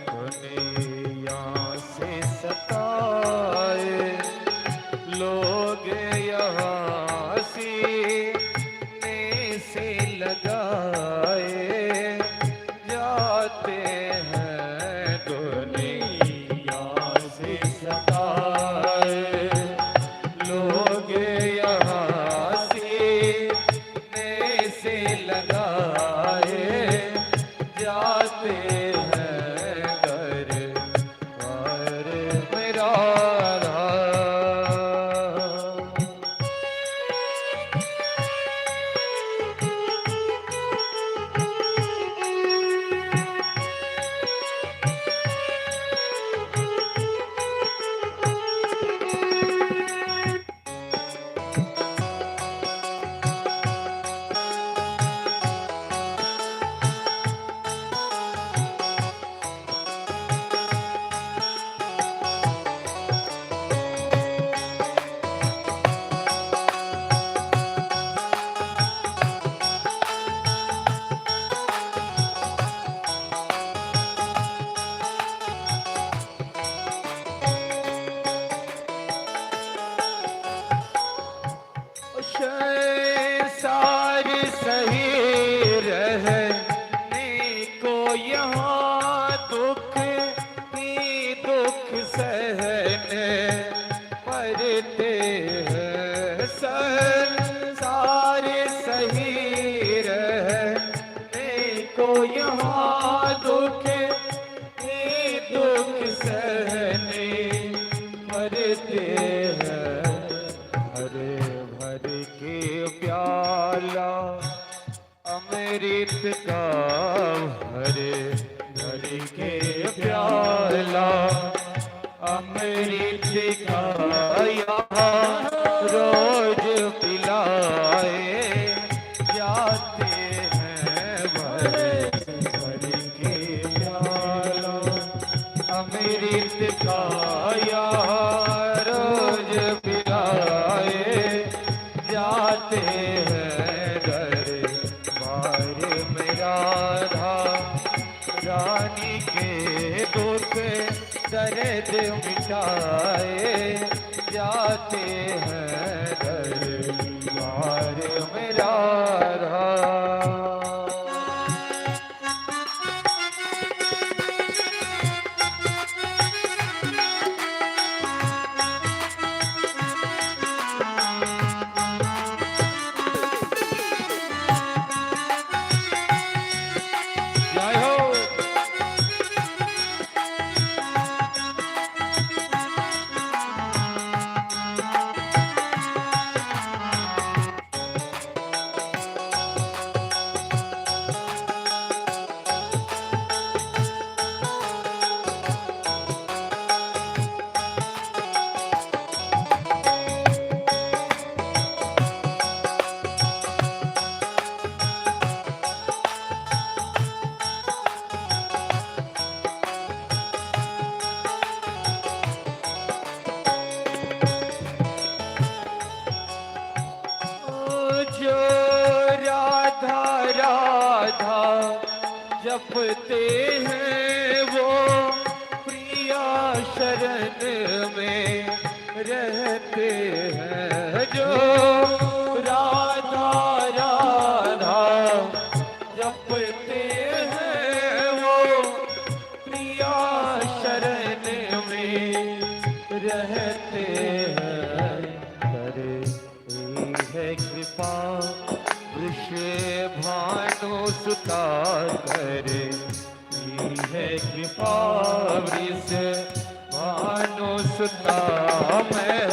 दुनिया से सता से लगाए जाते हैं, दुनिया से सताए लोग यहाँ सीने से लगाए जाते हैं, दर बार मेरा। संसार सही रहने को यहाँ दुख ही दुख सहने पड़ते हैं, संसार सही रहने को यहाँ दुख ही दुख सहने पड़ते हैं। भर भर के प्याला अमृत का, भर भर के प्याला अमृत का यहाँ रोज पिलाए जाते हैं, भर भर के प्याला अमृत का यहाँ रोज पिलाए जाते हैं, दरबार में राधा रानी के दुख दर्द मिटाए जाते हैं, दरबार में राधा। जय हो। जो राधा राधा जपते हैं वो प्रिया शरण में रहते हैं, जो राधा राधा जपते हैं वो प्रिया शरण में रहते हैं। करे है कृपा वृषभानु सुता, करे है कृपा वृषभानु सुता, मैं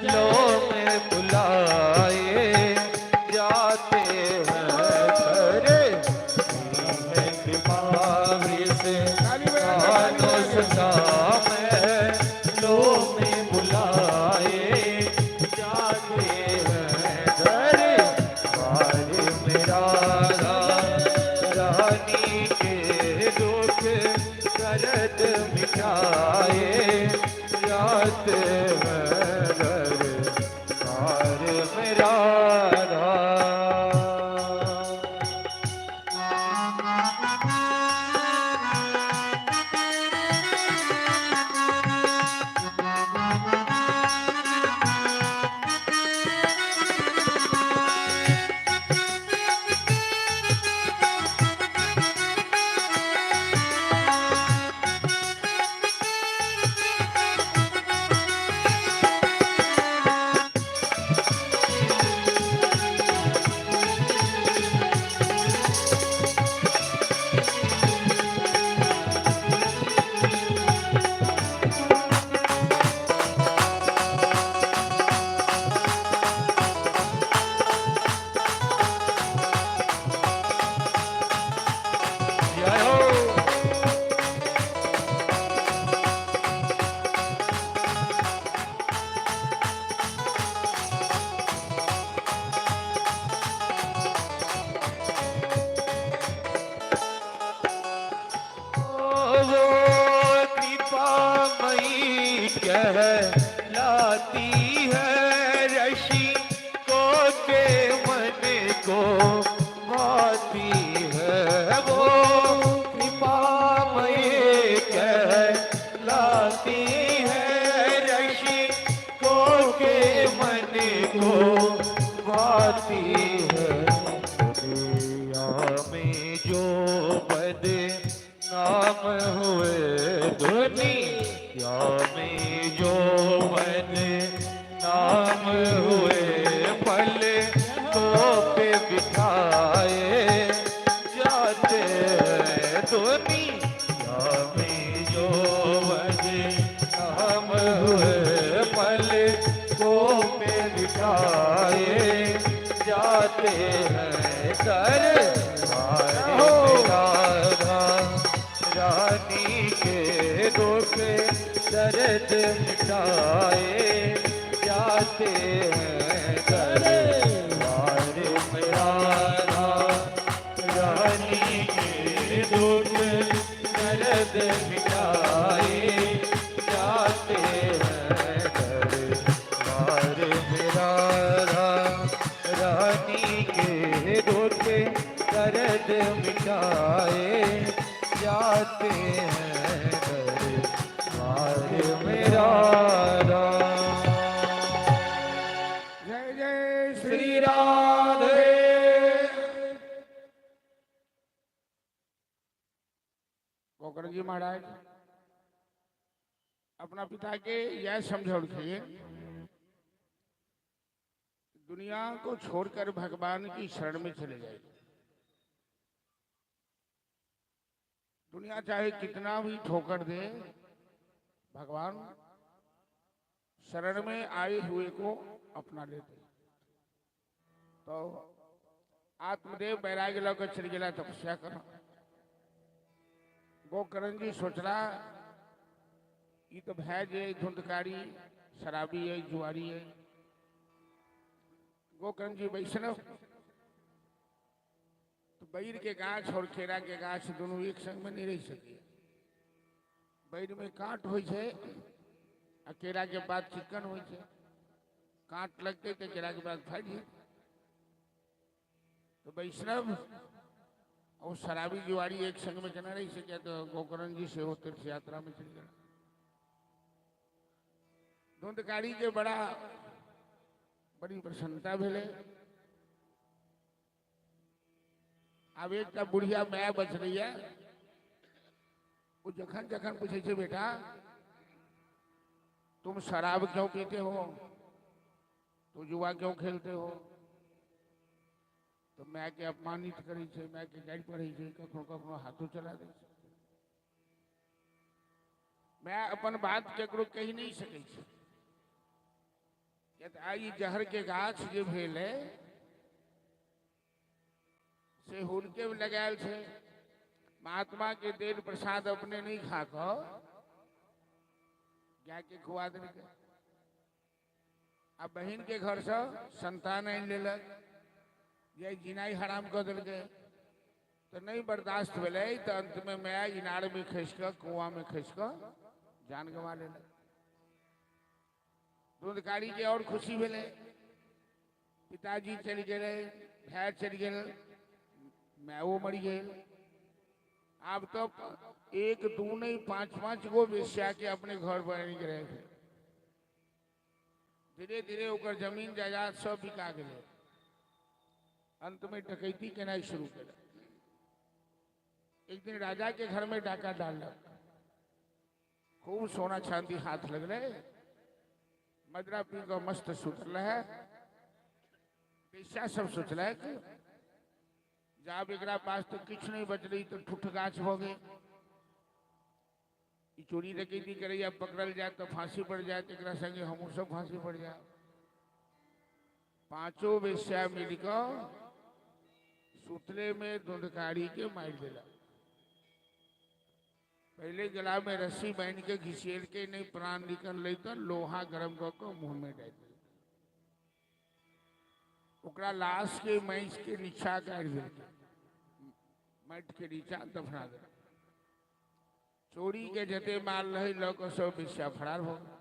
लो में बुलाए जाते हैं, करे है कृपा ताली बजा के, ताली वृषभानु बजा के। सुता, मैं लो में बुलाए जाते हैं, दरबार मेरा रानी के दुख दर्द मिटाए जाते हैं, दरबार में। जाती है। दुनिया में जो बदनाम हुए, दुनिया में जो बदनाम हुए, पल को पे बिठाए जाते हैं। दुनिया में जो बदनाम हुए, पल को पे बिठाए जाते हैं। दरबार में राधा रानी के दुख दर्द मिटाए जाते हैं। दरबार में राधा रानी के दुख दर्द मिटाए जाते हैं। दरबार में राधा रानी के दुख दर्द मिटाए जाते हैं। दरबार में राधा। जय जय श्री श्री राधे। गोकर्ण जी महाराज अपना पिता के यह समझौलखिन, दुनिया को छोड़कर भगवान की शरण में चले जाइए। दुनिया चाहे कितना भी ठोकर दे, भगवान शरण में आए हुए को अपना लेते। तो आत्मदेव वैराग्य लऽ चलि गेला तपस्या कर। गोकर्ण जी सोचला, ई तो भय जे धुंधकारी शराबी है, जुआरी है। गोकर्ण जी वैष्णव, तो बैर के गाछ और केरा के गाछ दोनों एक संग में नहीं रह सके। बैर में कांट होइ छै आ केरा के बाद चिकन होइ छै। कांट लगते तो केरा के बाद फाटि जाए। तो वैष्णव और शराबी जुआरी एक संग में केना रह सके? तो गोकर्ण जी सेहो तीर्थ यात्रा में चलि गेला। धुंधकारी के बड़ा बड़ी प्रसन्नता भेलै। आब एकटा बुढ़िया माय बचलैया। ओ जखन जखन पूछै छै, बेटा, तुम शराब क्यों पीते हो? तो जुआ क्यों खेलते हो? तो my के अपमानित करै छै, my के गारि पढ़ै छै, कखनो कखनो हाथो चला दै छै। My अपन बात केकरो कहि नहि सकै छै, किया तऽ आइ ई जहर के गाछ जे भेलै से हुनके लगायल छै। महात्मा के देल प्रसाद अपने नहीं खा कऽ गाय के खुआ देलकै आ बहिन के घर से संतान आनि लेलक, जे जिनाइ हराम कऽ देलकै। तऽ नहि बर्दाश्त भेलै, तऽ अंत में माय इनार में खसि कऽ, कुआं में खसि कऽ जान गंवा लेलक। धुंधकारी के और खुशी भेलै। पिताजी चलि गेलै, भाय चलि गेल, मायो मरि गेल, आब तो एक दू नहीं, पांच पांच गो वेश्या के अपने घर पर आनि के रहे। धीरे धीरे ओकर जमीन जायदाद सब बिका गेलै। अंत में डकैती केनाइ शुरू केलक। एक दिन राजा के घर में डाका डाललक। खूब सोना चांदी हाथ लगलै। मदरा पी कऽ मस्त सुतल है। वेश्या सब सोचलक, जाब एकरा पास तो किछु नहीं बचलै, तऽ ठुठ गाछ भऽ गेल। ई चोरी डकैती करैया, पकड़ल जाए तऽ फांसी पड़ जाए, एकरा संगे हमहूँ सब फांसी पड़ जाए। पांचों वेश्या मिल कऽ सुतले में धुंधकारी के मारि देलक। पहले गला में रस्सी बांधि के घिसेल के, नहीं प्राण निकललै तऽ लोहा गरम कऽ कऽ मुंह में डालि देलकै। ओकरा लाश के माटि के नीचा गाड़ि देलकै, माटि के नीचा दफना देलकै। चोरी के जते माल रहै लऽ कऽ सब वेश्या फरार भऽ गेल।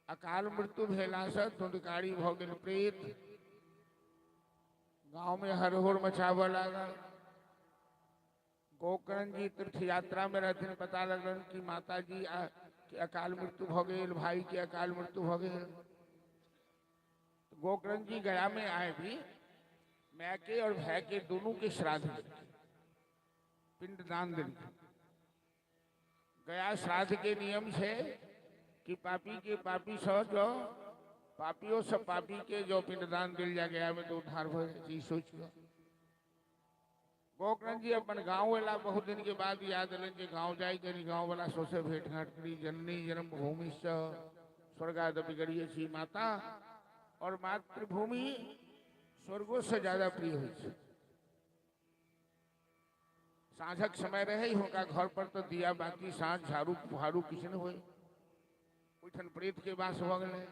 अकाल मृत्यु भेलासँ धुंधकारी भऽ गेल प्रेत। गाँव में हरहोर मचाबऽ लागल। गोकर्ण जी तीर्थ यात्रा में रहथिन। पता लगलन कि माताजी के अकाल मृत्यु भऽ गेल, भाई के अकाल मृत्यु भऽ गेल। गोकर्ण जी गया में आए भी माय के और भाई के दोनों के श्राद्ध पिंड दान दिल। गया श्राद्ध के नियम से कि पापी के पापी स जो पापियों से पापी के जो पिंडदान दिल जा गया में तो उद्धार हो जाए, सोच लो। गोकर्ण जी अपन गाँव एला बहुत दिन के बाद याद अलन जे गाँव जाए कनी गाँव वाला सोसे भेंट घाट करी। जननी जन्मभूमि से स्वर्गादपि गरीयसी माता, और मातृभूमि स्वर्गो से ज्यादा प्रिय होइ छै। साँझक समय रहे हुनका घर पर तो दिया बाती साँझ झाड़ू फुहारू किछु नहि होय, ओहिठाम प्रेत के वास भऽ गेलै।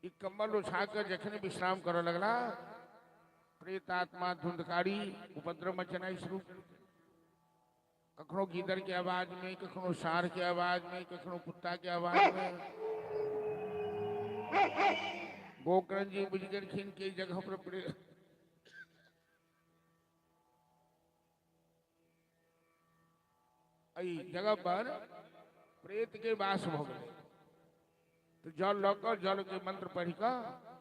ई कम्बल ओछा कऽ जखन विश्राम करऽ लगला, प्रेत आत्मा धुंधकारी उपद्रव मचनाइ शुरू। कखनो गीदड़ के आवाज में, कखनो साँढ़ के आवाज में, कखनो कुत्ता के आवाज में। गोकर्ण जी बुझि गेलखिन कि जगह पर प्रेत एहि जगह पर प्रेत के वास भऽ गेलै। तो जल लऽ कऽ जल के मंत्र पढ़ि कऽ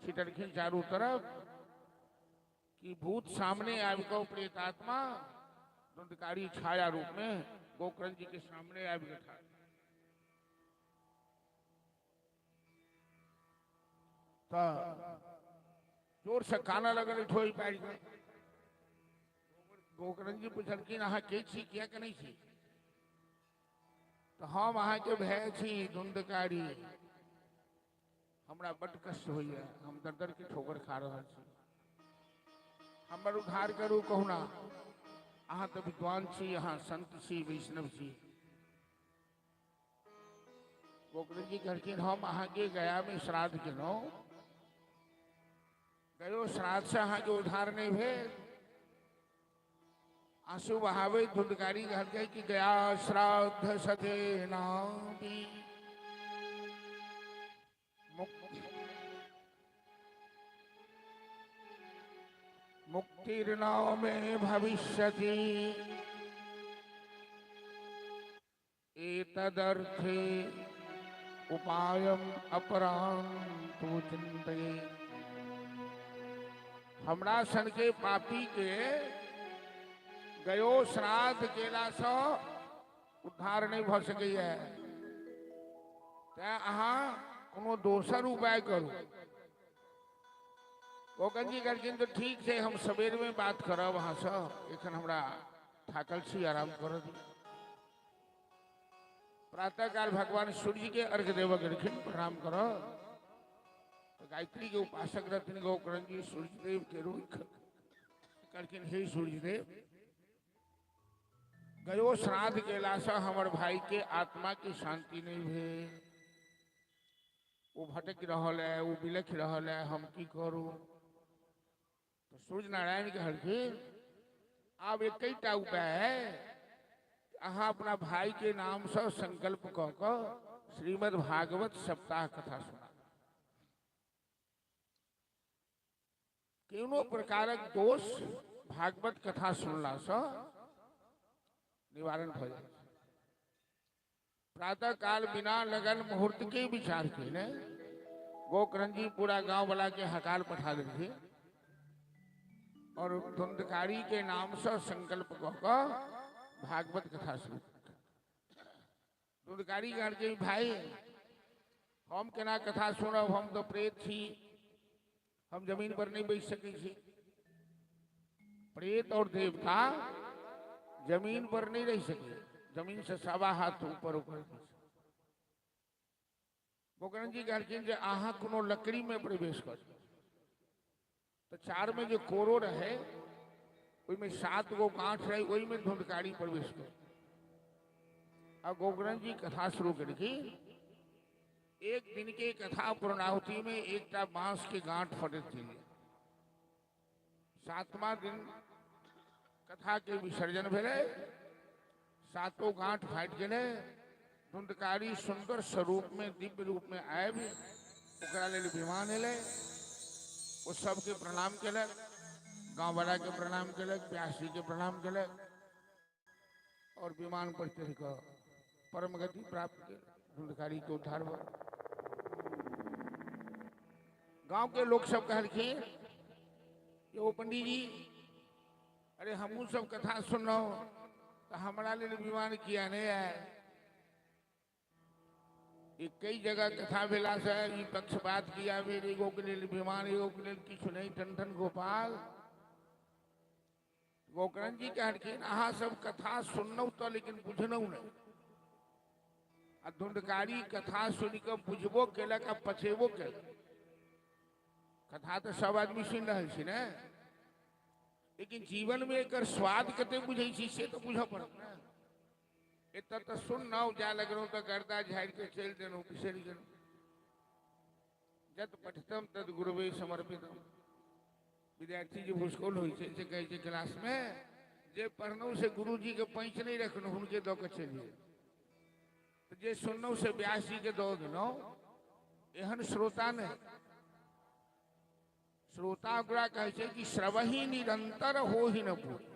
छिटलखिन चारू तरफ कि भूत सामने आबि कऽ प्रेत आत्मा धुंधकारी छाया रूप में गोकर्ण जी के सामने आबि कऽ ठाढ़। तऽ जोर से कानऽ लगल ठोहि पारि कऽ। गोकर्ण जी पुछलखिन अहाँ के छी, किया कनै छी? तऽ हम अहाँके भय छी धुंधकारी, हमरा बड्ड कष्ट होइए, हम दर दर के ठोकर खा रहल छी, हमर उद्धार करू कहुना। अहाँ तऽ विद्वान छी, अहाँ संत छी, वैष्णव छी। गोकर्ण जी कहलखिन हम अहाँके गया में श्राद्ध केलहुँ, गयो श्राद्ध से अहाँके उद्धार नहि भेल। आंसू बहावे धुंधकारी कहलकै कि गया श्राद्ध सते नामी मुक्तिर्नामे भविष्यति एतदर्थे उपायम अपरांतु चिंतये। हमरा सन के पापी के गयो श्राद्ध केला से उद्धार नहीं भ सकैया, तें अहाँ कोनो दोसर उपाय करू। गोकर्ण जी कहलखिन तो ठीक छै, हम सवेर में बात करब अहाँ से, एखन हमरा थाकल छी, आराम करऽ दियौ। प्रातः काल भगवान सूर्य के अर्घ देवऽ गेलखिन, प्रणाम करऽ। तो गायत्री के उपासक रहथिन गोकर्ण जी, सूर्यदेव के रूप कहलखिन हे सूर्यदेव, गयो श्राद्ध केला से हमर भाई के आत्मा के शांति नहीं भेल, वो भटक रहल है, वो बिलख रहल है, हम की करू? तो सूर्य नारायण कहलखिन आब एकटा उपाय है, अहाँ अपना भाई के नाम से संकल्प कऽ कऽ श्रीमद् भागवत सप्ताह कथा सुना। कोनो प्रकारक दोष भागवत कथा सुनला से निवारण भऽ जाइ छै। प्रातः काल बिना लगन मुहूर्त के विचार केने गोकर्ण जी पूरा गांव वाला के हकाल पठा देलखिन और धुंधकारी के नाम से संकल्प कऽ कऽ भागवत कथा शुरू। धुंधकारी कहलकै भाई हम केना कथा सुनब, हम तो प्रेत छी, हम जमीन पर नहीं बैठ सकै छी। प्रेत और देवता जमीन पर नहीं रह सके, जमीन से सवा हाथ ऊपर ऊपर। गोकर्ण जी कहलखिन जे अहाँ कोनो लकड़ी में प्रवेश कर, तो चार में जो कोरो रहे ओहिमे 7 गो गांठ रहे, ओहिमे धुंधकारी प्रवेश कर। आ गोकर्ण जी कथा शुरू केलखिन। एक दिन के कथा पूर्णाहुति में एकटा बांस के गांठ फटैत गेलै। 7वां दिन कथा के विसर्जन भेलै, 7 गांठ फाटि गेलै। धुंधकारी सुंदर स्वरूप में दिव्य रूप में आबि ओकरा लेल विमान एलै, ओ सबके प्रणाम केलक, गाँव वाला के प्रणाम केलक, व्यास जी के प्रणाम केलक और विमान पर चढ़ि कऽ परम गति प्राप्त केलक। धुंधकारी के उद्धार भऽ गांव के लोग सब कहलखिन ओ पंडीजी, अरे हमहूँ सब कथा सुनलहुँ तऽ हमरा लेल विमान किया नहि आयल? ई कई जगह कथा भेला से ई पक्षपात किया भेल? एगो के लेल विमान, एगो के लेल किछु नहि। टन टन गोपाल। गोकर्ण जी कहलखिन अहाँ सब कथा सुनलहुँ तऽ लेकिन बुझलहुँ नहि। आ धुंधकारी कथा सुनि कऽ बुझबो केलक आ पचेबो केलक। कथा तऽ सब आदमी सुनि रहल छी ने, लेकिन जीवन में एकर स्वाद कते बुझै छी से तऽ बुझऽ पड़त ने। एतऽ तऽ सुनलहुँ, जाय लगलहुँ तऽ गर्दा झाड़ि के चलि देलहुँ, बिसरि गेलहुँ। जत पठितम तद गुरुवे समर्पितम। विद्यार्थी जे भुसकौल होइ छै से कहै छै क्लासमे जे पढ़लहुँ से गुरुजी के पैंच नहि रखलहुँ, हुनके दऽ कऽ चलि गेल। तऽ जे सुनलहुँ से व्यास जी के दऽ देलहुँ। एहन श्रोता नहि। श्रोता ओकरा कहै छै कि श्रवही निरंतर हो ही न पूरी,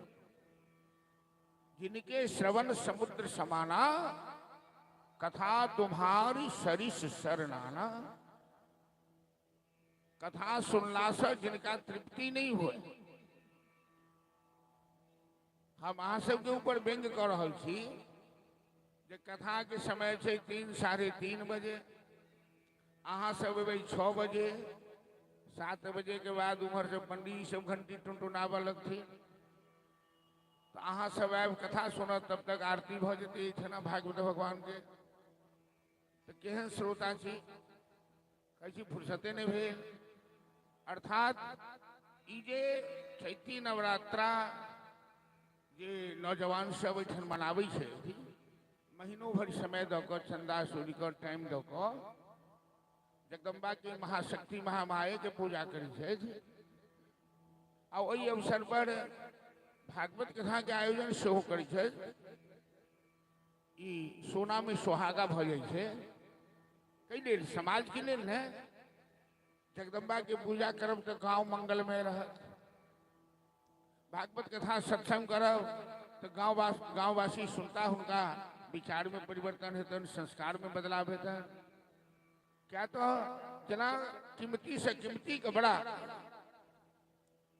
जिनके श्रवण समुद्र समाना, कथा तुम्हारी सरिस सरनाना। कथा सुनला से जिनका तृप्ति नहीं हुए। हम अहाँ सबके ऊपर व्यंग्य कऽ रहल छी जे कथा के समय छै 3 3:30 बजे, अहाँ सब एबै 6 बजे, 7 बजे के बाद उम्हर से पंडीजी सब घंटी टुनटुनाबऽ लगथिन, तऽ अहाँ सब आबि कथा सुनत, तब तक आरती भऽ जेतै एहिठिना भागवत भगवान के। तऽ केहन श्रोता छी, कहै छी फुर्सते नहि भेल। अर्थात ई जे चैती नवरात्रा जे नौजवान सब एहिठाम मनाबै छै, महीनो भरि समय दऽ कऽ, चंदा सूरि कऽ, टाइम दऽ कऽ जगदम्बा के महाशक्ति महामाया के पूजा करै छथि। आ ओहि अवसर पर भागवत कथा के आयोजन सेहो करै छथि। ई सोना में सोहागा भऽ जाइ छै। कै लेल? समाज के लेल ने। जगदम्बा के पूजा करब तऽ गाँव मंगलमय रहत। भागवत कथा सत्संग करब तऽ गाँववासी सुनता, हुनका विचार में परिवर्तन हेतनि, संस्कार में बदलाव हेतनि। क्या तो जेना कीमती से कीमती कपड़ा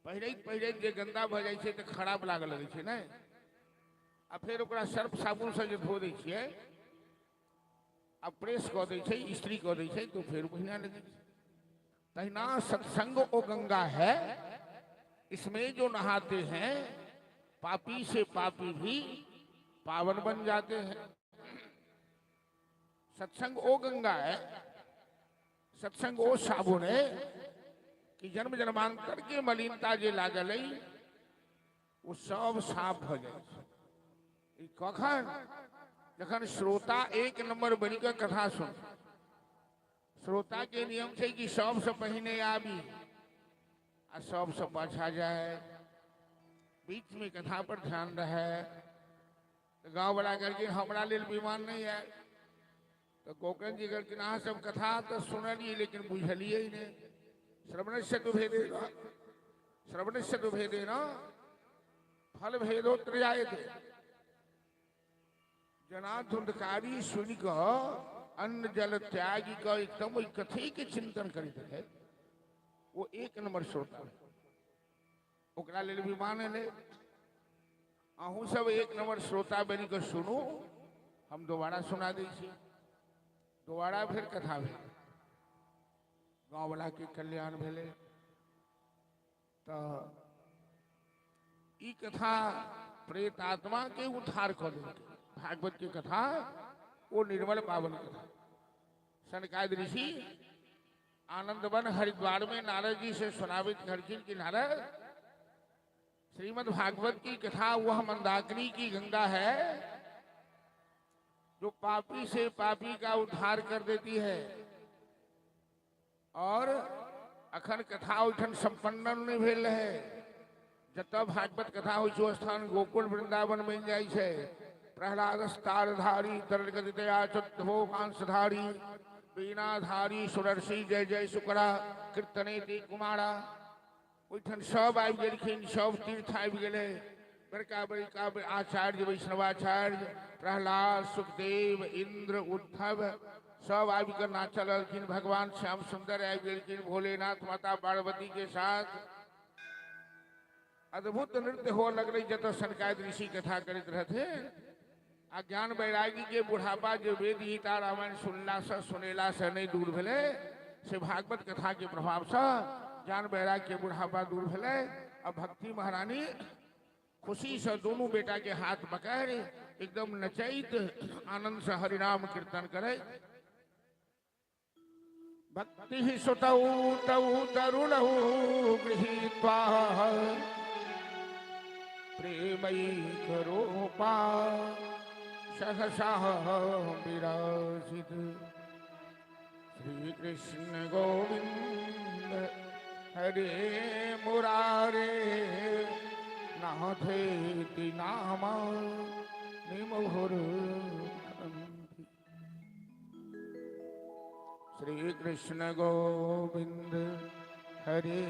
पहिरैत पहिरैत जे गंदा भऽ जाइ छै तऽ खराब लागऽ लगै छै ने, आ फेर ओकरा सर्फ साबुन से जे धो दै छियै आ प्रेस कऽ दै छै, इस्त्री कऽ दै छै, तऽ फेर बढ़िआँ लगै छै। तहिना सत्संग ओ गंगा है, इसमें जो नहाते हैं पापी से पापी भी पावन बन जाते हैं। सत्संग ओ गंगा है, सत्संग ओ साबुन है कि जन्म जन्मांतर के मलिनता जे लागल है वो सब साफ भ जाइ छै। ई कखन? जखन श्रोता एक नंबर बनि कऽ कथा सुन। श्रोता के नियम छै कि सबसे पहिने आबी आ सबसे पाछा जाए, बीच में कथा पर ध्यान रहे। तऽ गाँव वाला कहलखिन हमरा लेल विमान नहीं आयल। तऽ गोकर्ण जी कहलखिन अहाँ सब कथा तऽ सुनलियै लेकिन बुझलियै नहि। श्रवणस्य तु भेदेन, श्रवणस्य तु भेदेन फल भेदोत्र जायते। जना धुंधकारी सुनि कऽ अन्न जल त्यागि कऽ एकदम ओहि कथे के चिंतन करैत रहै, ओ एक नंबर श्रोता रहै। ओकरा लेल विमान एलै। अहूँ सब एक नंबर श्रोता बनि कऽ सुनू, हम दोबारा सुना दै छी। दोबारा फेर कथा भेल, गाँववाला के कल्याण भेलै। तऽ ई कथा प्रेत आत्मा के उद्धार कऽ देलकै। भागवत के कथा ओ निर्मल पावन कथा। सनकादि ऋषि आनंदवन हरिद्वार में नारद जी से सुनाबित कहलखिन कि नारद, श्रीमद् भागवत की कथा वह मंदाकिनी की गंगा है जो पापी से पापी का उद्धार कर देती है। और अखन कथा ओहिठाम संपन्न नहीं भेल रहे। जतऽ भागवत कथा होइ छै ओ स्थान गोकुल वृंदावन बनि जाइ छै। प्रहलाद तारधारी तरल गतितया चतुर्भो कांसधारी वीणाधारी सुरर्षि जय जय शुक्रा कीर्तनेति कुमारा। ओहिठाम सब आबि गेलखिन, सब तीर्थ आबि गेलै। बड़का बड़का आचार्य वैष्णवाचार्य प्रहलाद सुखदेव इंद्र उद्धव सब आबि कऽ नाचऽ लगलखिन। भगवान श्याम सुंदर आबि गेलखिन भोलेनाथ माता पार्वती के साथ। अद्भुत नृत्य हुअ लगलै जतऽ सनकादि ऋषि कथा करैत रहथिन। आ ज्ञान वैरागी के बुढ़ापा जे वेद गीता रामायण सुनला से सुनेला से नहीं दूर भेलै, से भागवत कथा के प्रभाव से ज्ञान वैराग के बुढ़ापा दूर भेलै। आ भक्ति महारानी खुशी से दोनों बेटा के हाथ पकड़ एकदम नचैत आनंद से हरिनाम कीर्तन करे। भक्ति सुतौ तौ तरुणौ गृहीत्वा प्रेमैकरूपा सहसा विराजित। श्री कृष्ण गोविंद हरे मुरारे नाथेति नाम निमुहुर। श्री कृष्ण गोविंद हरे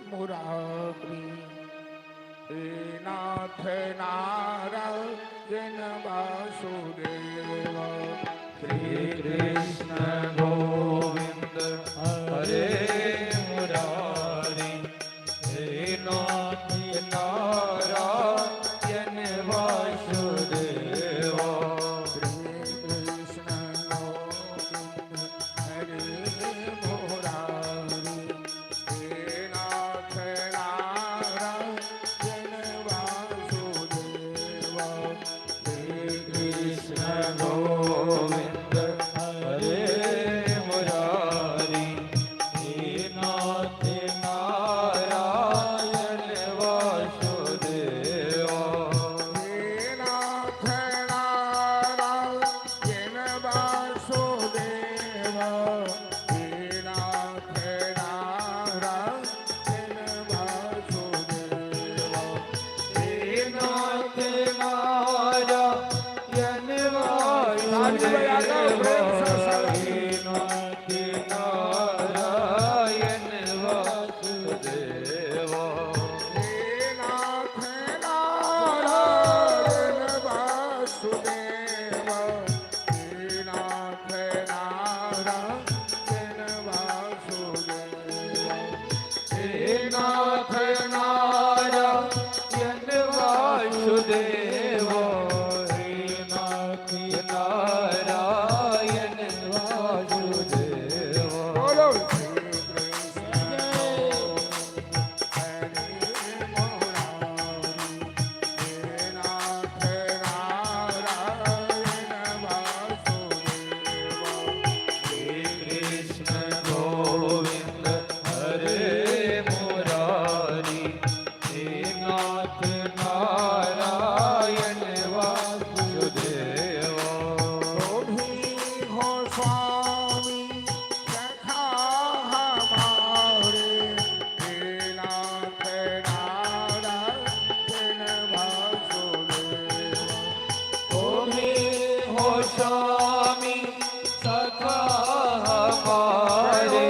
मुरारी हे नाथ नारायण वासुदेव। श्री कृष्ण गोविंद हरे मुरारी हे नाथ नारायण वासुदेव। श्री कृष्ण गोविंद हरे मुरारी हे नाथ नारायण वासुदेव। श्री कृष्ण गोविंद हरे मुरारी हे नाथ नारायण वासुदेव। हे नाथ नारायण वासुदेव। हे नाथ नारायण वासुदेव। हे नाथ नारायण वासुदेव। हे नाथ नारायण वासुदेव। हे नाथ नारायण वासुदेव। हे नाथ नारायण वासुदेव। हे नाथ नारायण वासुदेव। हे नाथ नारायण वासुदेव। बोलो श्री कृष्ण गोविंद हरे मुरारी हे नाथ नारायण वासुदेव। श्री कृष्ण गोविंद हरे मुरारी हे नाथ नारायण वासुदेव। तुम ही हो स्वामी सखा हमारे हे नाथ नारायण वासुदेव। तुम ही हो स्वामी सखा हमारे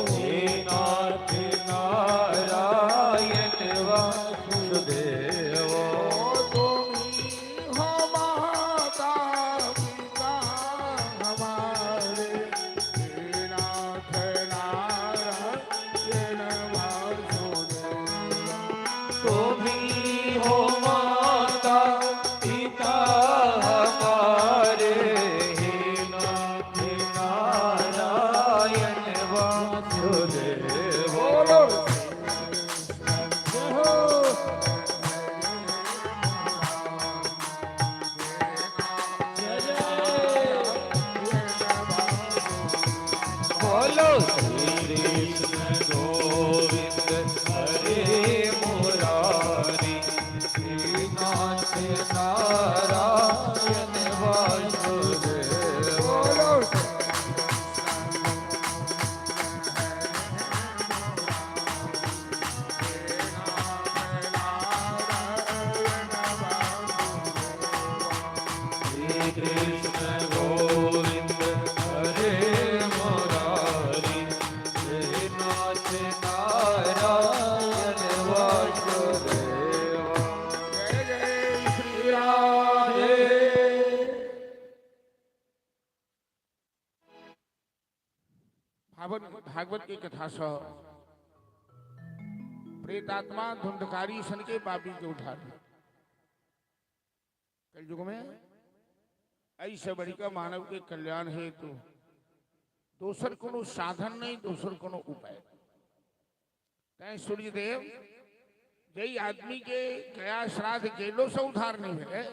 हे नाथ नारायण वासुदेव। तुम ही हो माता पिता हमारे हे नाथ नारायण वासुदेव। तुम ही हो माता पिता हमारे भागवत के कथा सँ प्रेतात्मा धुंधकारी सन के पापी के उद्धार। कलयुग में ऐसे बढ़िका मानव के कल्याण हेतु दोसर कोनो साधन नहीं, दोसर कोनो उपाय। तैं सूर्यदेव जई आदमी के गया श्राद्ध केलो से उद्धार नहीं भेलै,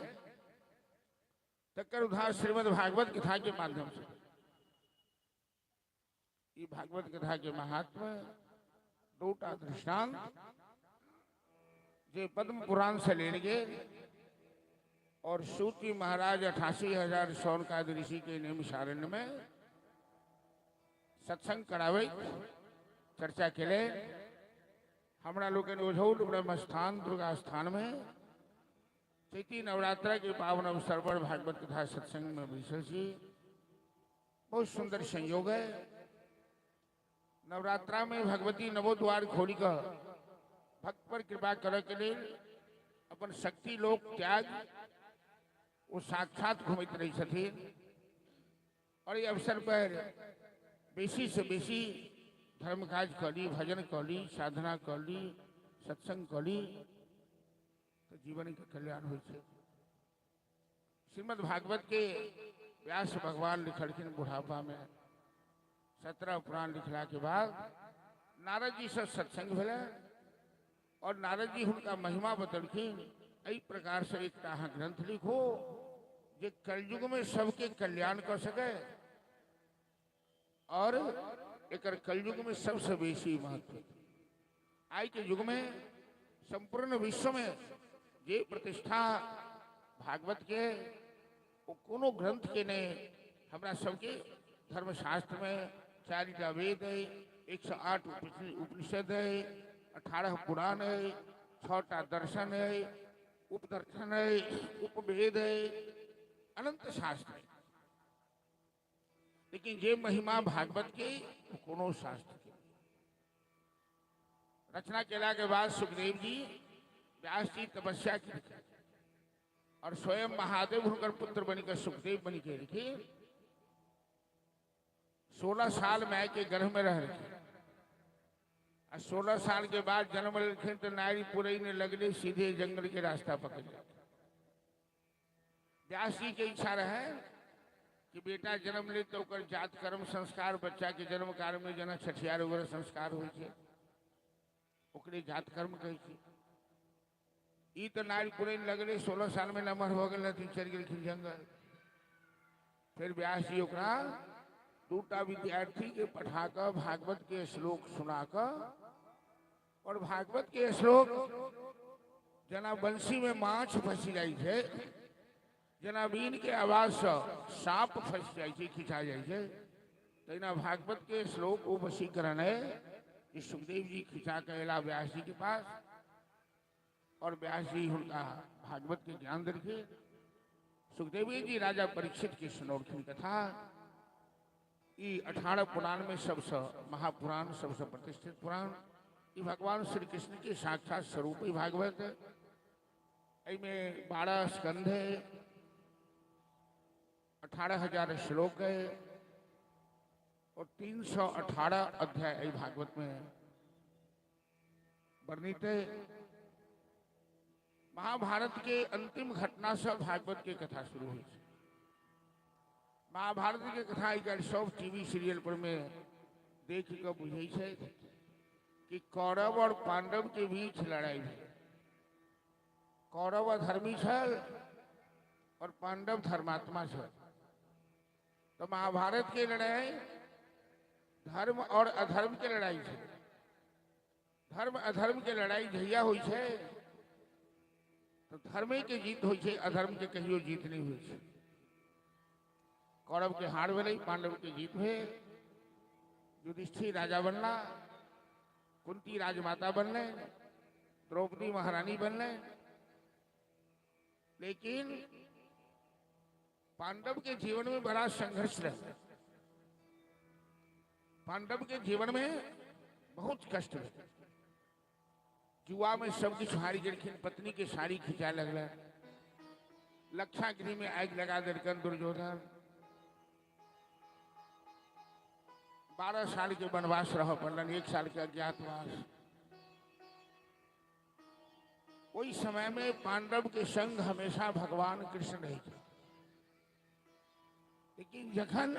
तकर उद्धार श्रीमद् भागवत कथा के माध्यम से। ई भागवत कथा के महात्म्य दूटा दृष्टांत जे पद्म पुराण से लेल गेल और सूती महाराज 88,000 शौनकादि ऋषि के नैमिषारण्य में सत्संग करावे चर्चा के लिए हमरा लोकनि ओझौल ब्रह्मस्थान दुर्गा स्थान में चैती नवरात्रा के पावन अवसर पर भागवत कथा सत्संग में बैसल छी। बहुत सुंदर संयोग है। नवरात्रा में भगवती नवो द्वार खोली कर भक्त पर कृपा करे के लिए अपन शक्ति लोक त्याग वो साक्षात घूमते रही छथिन। और ये अवसर पर बेसी से बेसी धर्म काज करी, भजन करी, साधना करी, सत्संग करी तो जीवन के कल्याण होइ छै। श्रीमद् भागवत के व्यास भगवान लिखलखिन बुढ़ापा में 17 पुराण लिखला के बाद नारद जी से सत्संग भेलै और नारद जी हुनका महिमा बतलखिन। एहि प्रकार से एक अहाँ ग्रंथ लिखो जे कलयुग में सबके कल्याण कर सके और एकर कलयुग में सबसे बेसी महत्व। आई के युग में संपूर्ण विश्व में जे प्रतिष्ठा भागवत के वो कोनो ग्रंथ के नहीं। हमरा सबके धर्मशास्त्र में 4 वेद है, 108 उपनिषद है, 18 पुराण है, 6 दर्शन है, उपदर्शन है, उपवेद है, अनंत शास्त्र है। लेकिन ये महिमा भागवत के कोनो शास्त्र के रचना केला के बाद सुखदेव जी व्यास जी तपस्या की और स्वयं महादेव हुनकर पुत्र बनिकर सुखदेव बन के लिखे। 16 साल माय के गर्भ में रह रखे और 16 साल के बाद जन्म लेलखिन तो नारी पुरई ने लगले सीधे जंगल के रास्ता पकड़ लिया। व्यास जी के इच्छा रहे कि बेटा जन्म ले तो ओकर जात कर्म संस्कार बच्चा के जन्म काल में जेना छठियार वगैरह संस्कार होइ छै ओकरे जात कर्म कहै छै। ई तो नारी पुरैन लगले 16 साल में नमहर भऽ गेल रहथिन, चलि गेलखिन जंगल। फिर व्यास जी ओकरा 2 विद्यार्थी के पठा कऽ भागवत के श्लोक सुना कऽ और भागवत के श्लोक जेना बंसी में माछ फंसि जाइ छै, जेना बीन के आवाज से सांप फंसि जाइ छै, खिंचा जाइ छै, तहिना भागवत के श्लोक ओ वशीकरण है कि सुखदेव जी खिंचा के अयला व्यास जी के पास और व्यास जी हुनका भागवत के ज्ञान देलखिन। सुखदेव जी राजा परीक्षित के सुनौलखिन कथा। ई 18 पुराण में सबसे महापुराण, सबसे प्रतिष्ठित पुराण ई भगवान श्री कृष्ण के साक्षात स्वरूप ही भागवत है। एहिमे 12 स्कंध है, 18,000 श्लोक है और 318 अध्याय एहि भागवत में वर्णित है। महाभारत के अंतिम घटना से भागवत के कथा शुरू हुई। महाभारत के कथा आइ काल्हि सब टीवी सीरियल पर में देख के बुझै छै कि कौरव और पांडव के बीच लड़ाई भेल। कौरव अधर्मी छल और पांडव धर्मात्मा छल। तो महाभारत के लड़ाई धर्म और अधर्म के लड़ाई छै। धर्म अधर्म के लड़ाई जहिया होइ छै तो धर्मे के जीत होइ छै, अधर्म के कहियो जीत नहीं होइ छै। कौरव के हार भेलै, पांडव के जीत भेल। युधिष्ठिर राजा बनला, कुंती राजमाता बनले, द्रौपदी महारानी बनले। लेकिन पांडव के जीवन में बड़ा संघर्ष रहा। पांडव के जीवन में बहुत कष्ट रहे। जुआ में सब किछु हारि गेलखिन, पत्नी के साड़ी खिंचाए लगल, लक्षागृह में आगि लगा देलकन दुर्योधन, 12 साल के वनवास रह पड़लनि, 1 साल के अज्ञातवास। ओहि समय में पांडव के संग हमेशा भगवान कृष्ण रहे थे। लेकिन जखन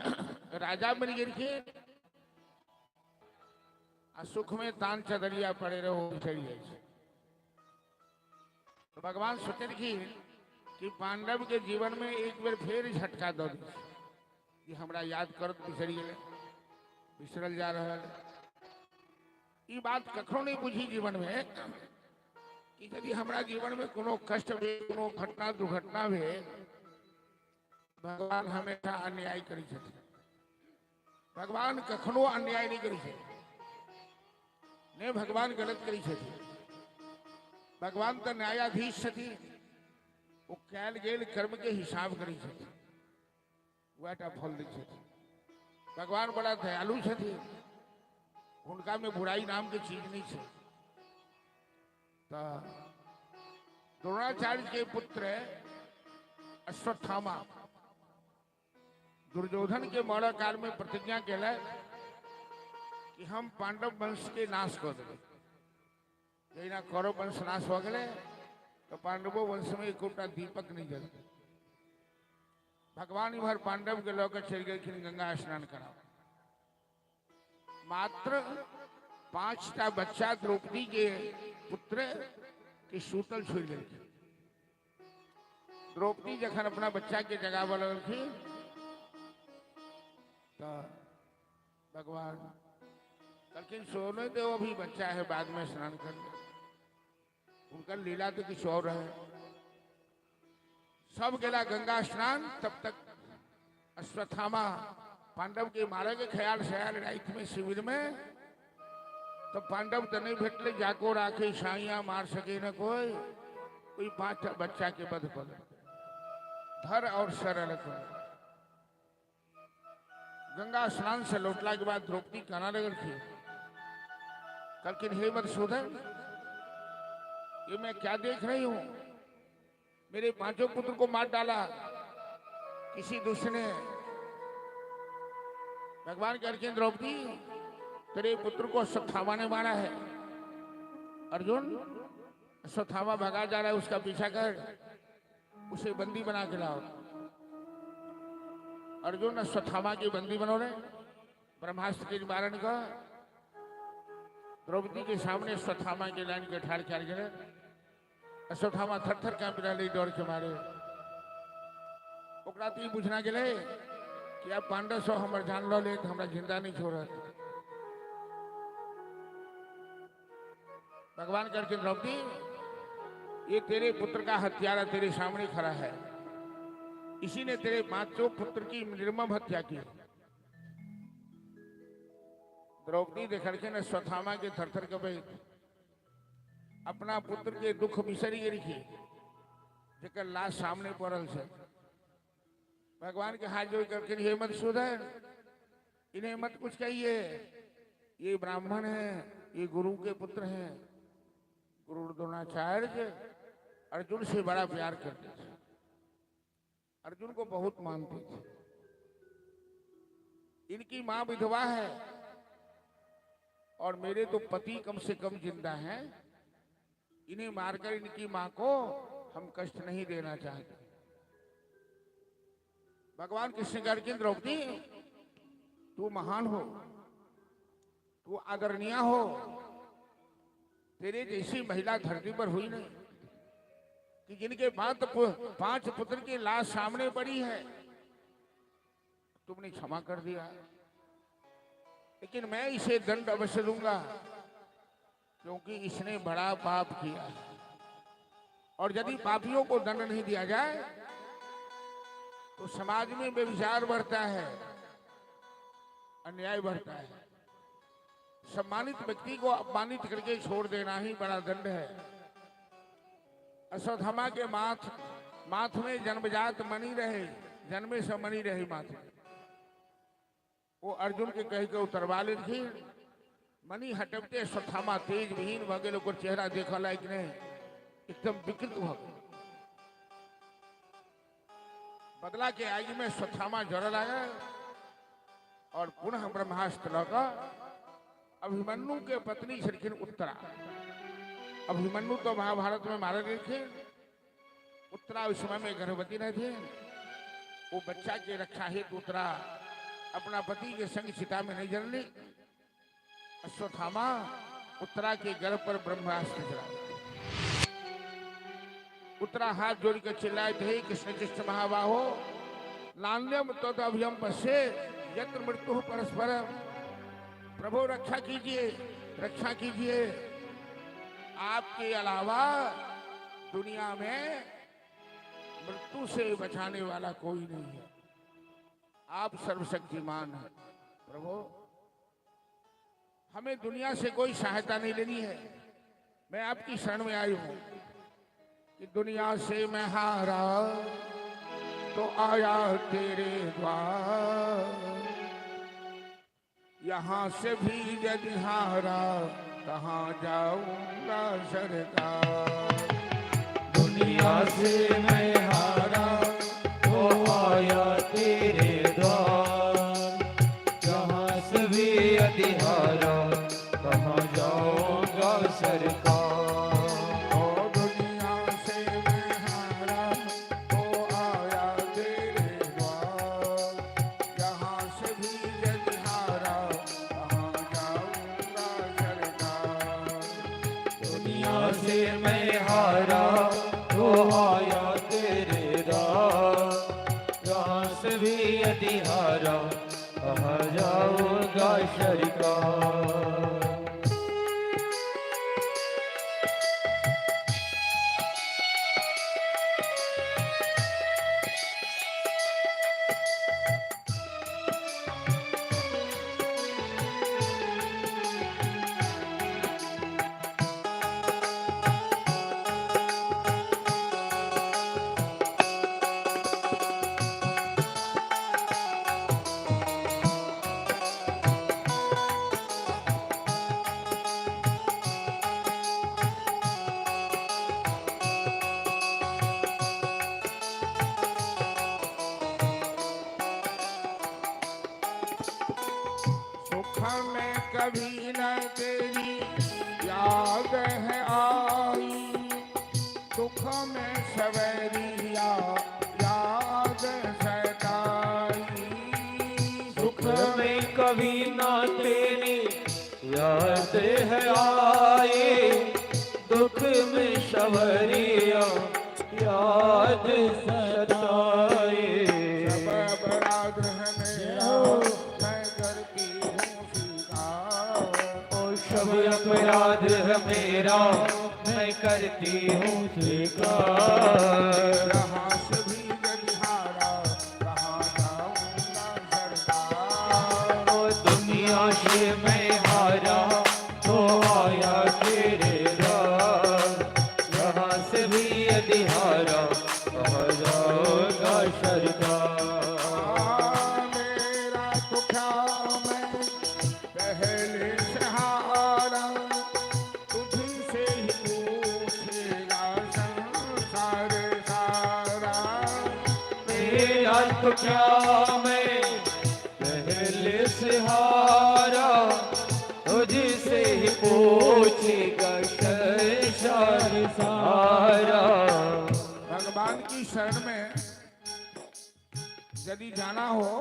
राजा बन गेलखिन आ सुख में तान चदरिया पड़े रहो चलि जाइ छै, तो भगवान सोचलखिन कि पांडव के जीवन में एक बेर फेर झटका दऽ दै कि हमरा याद करत बिसरि गेलै, बिसरल जा रहल। ई बात कखनो नहीं बुझी जीवन में कि यदि हमरा जीवन में कोनो कष्ट भेल, कोनो घटना दुर्घटना भेल, भगवान हमेशा अन्याय करै छथिन। भगवान कखनो अन्याय नहीं करै छथिन, नहीं भगवान गलत करै छथिन। भगवान तो न्यायाधीश छथिन, ओ कैल गेल कर्म के हिसाब करै छथिन, वएह फल दै छथिन। भगवान बड़ा दयालु छथिन, हुनका में बुराई नाम के चीज नहीं छै। तो द्रोणाचार्य के पुत्र अश्वत्थामा दुर्योधन के मरण काल में प्रतिज्ञा केलक कि हम पांडव वंश के नाश कर देबै। जहिना कौरव वंश नाश हो गए तो पांडवो वंश में एकोटा दीपक नहीं जलते। भगवान इम्हर पांडव के लऽ के चलि गेलखिन गंगा स्नान कराब। मात्र 5टा बच्चा द्रौपदी के पुत्र के सूतल छोड़ि देलखिन। द्रौपदी जखन अपना बच्चा के जगाबऽ लगलखिन तो भगवान कहलखिन सोने दो, अभी बच्चा है, बाद में स्नान कर ले। उनका लीला तो कुछ और है। सब गेला गंगा स्नान, तब तक अश्वत्थामा पांडव के मारे के ख्याल से आयल रात में शिविर में, तो पांडव तो नहीं भेटले, जाको राखे साइया मार सके न कोई, कोई 5 बच्चा के बध कर धर और सर अलग कर। गंगा स्नान से लौटला के बाद द्रौपदी कहना लगलखिन, कहलखिन हे मधुसूदन, ये मैं क्या देख रही हूं, मेरे 5 पुत्र को मार डाला किसी दुष्ट ने। भगवान कहलखिन द्रौपदी, तेरे पुत्र को अश्वत्थामा ने मारा है। अर्जुन, अश्वत्थामा भगा जा रहा है, उसका पीछा कर, उसे बंदी बना के लाओ। अर्जुन अश्वत्थामा की बंदी बनो रहे ब्रह्मास्त्र के निवारण का। द्रौपदी के सामने अश्वत्थामा के लाइन के ठाड़ कर गए। अश्वत्थामा थर थर कांपि रहलै डर के मारे। ओकरा तो ई बुझना गेलै कि अब पांडव सब हमर जान लऽ लेत, हमरा जिंदा नहीं छोड़त। भगवान करके द्रौपदी, ये तेरे पुत्र का हत्यारा तेरे सामने खड़ा है, इसी ने तेरे 5 पुत्र की निर्मम हत्या की। द्रौपदी देखलखिन अश्वत्थामा के थरथर कपैत, अपना पुत्र के दुख बिसरि गेलखिन, जेकर लाश सामने पड़ल छै। भगवान के हाथ जोड़ करके, हे मधुसूदन, इन्हें मत कुछ कहिए, ये ब्राह्मण है, ये गुरु के पुत्र हैं। गुरु द्रोणाचार्य अर्जुन से बड़ा प्यार करते थे, अर्जुन को बहुत मानते थे। इनकी माँ विधवा है और मेरे तो पति कम से कम जिंदा हैं, इन्हें मारकर इनकी माँ को हम कष्ट नहीं देना चाहते। भगवान कृष्ण कहलखिन द्रौपदी, तू महान हो, तू आदरणीय हो, तेरे जैसी महिला धरती पर हुई नहीं कि जिनके 5 पुत्र की लाश सामने पड़ी है, तुमने क्षमा कर दिया। लेकिन मैं इसे दंड अवश्य दूंगा, क्योंकि इसने बड़ा पाप किया है, और यदि पापियों को दंड नहीं दिया जाए तो समाज में बेविचार बढ़ता है, अन्याय बढ़ता है। सम्मानित व्यक्ति को अपमानित करके छोड़ देना ही बड़ा दंड है। अश्वत्थामा के माथ में जन्मजात मणि रहे, जन्मे से मणि रही माथ में, वो अर्जुन के कह के उतरवा लेलखिन। मणि हटबते अश्वत्थामा तेज विहीन भऽ गेल, ओकर चेहरा देखऽ लायक नहीं, एकदम विकृत भऽ गेल। बदला के आगि में अश्वत्थामा जरऽ लागल। और पुनः ब्रह्मास्त्र लऽ कऽ अभिमन्यु के पत्नी छलखिन उत्तरा। अभिमन्यु तो महाभारत में मारल गेलखिन, उत्तरा उस समय में गर्भवती रहथिन। वो बच्चा के रक्षा हेतु उत्तरा अपना पति के संग चिता में नहीं जलनी। अश्वत्थामा उत्तरा के गर्भ पर ब्रह्मास्त्र चला। उत्तरा हाथ जोड़ के चिल्लाए थे, कृष्ण कृष्ण महाबाहो लान्यम तद अभयम पश्ये यत्र मृत्यु परस्पर। प्रभु रक्षा कीजिए, रक्षा कीजिए, आपके अलावा दुनिया में मृत्यु से बचाने वाला कोई नहीं है, आप सर्वशक्तिमान हैं। प्रभु हमें दुनिया से कोई सहायता नहीं लेनी है, मैं आपकी शरण में आई हूं कि दुनिया से मैं हारा तो आया तेरे द्वार, यहाँ से भी यदि हारा कहाँ जाऊंगा सरकार। दुनिया से मैं हारा तो आया तेरे द्वार, जहाँ से भी यदि हारा कहाँ जाऊंगा सरकार। ओ दुनिया से मैं हारा तो आया तेरे द्वार, यहाँ से भी यदि हारा कहाँ जाऊंगा सरकार। दुनिया से मैं हारा तो आया तेरे द्वार, जहाँ से भी यदि हारा कहाँ जाऊंगा सरकार। सुख में कभी न तेरी याद है आई, दुख में सवरिया याद सताई। सुख में कभी ना तेरी याद है आए, दुख में शवरिया याद सताए। सब अपराध है मेरा मैं करती हूँ स्वीकार, ओ सब अपराध है मेरा मैं करती हूँ स्वीकार। यहाँ से भी यदि हारा कहाँ जाऊंगा सरकार। ओ दुनिया से मैं हारा तो आया तेरे द्वार, यहाँ से भी यदि हारा कहाँ जाऊंगा सरकार। मेरा तो क्या मैं पहले से हारा, तुझसे ही पूछेगा संसार सारा। मेरा तो क्या मैं पहले से हारा, तुझसे ही पूछेगा संसार सारा। भगवान की शरण में यदि जाना हो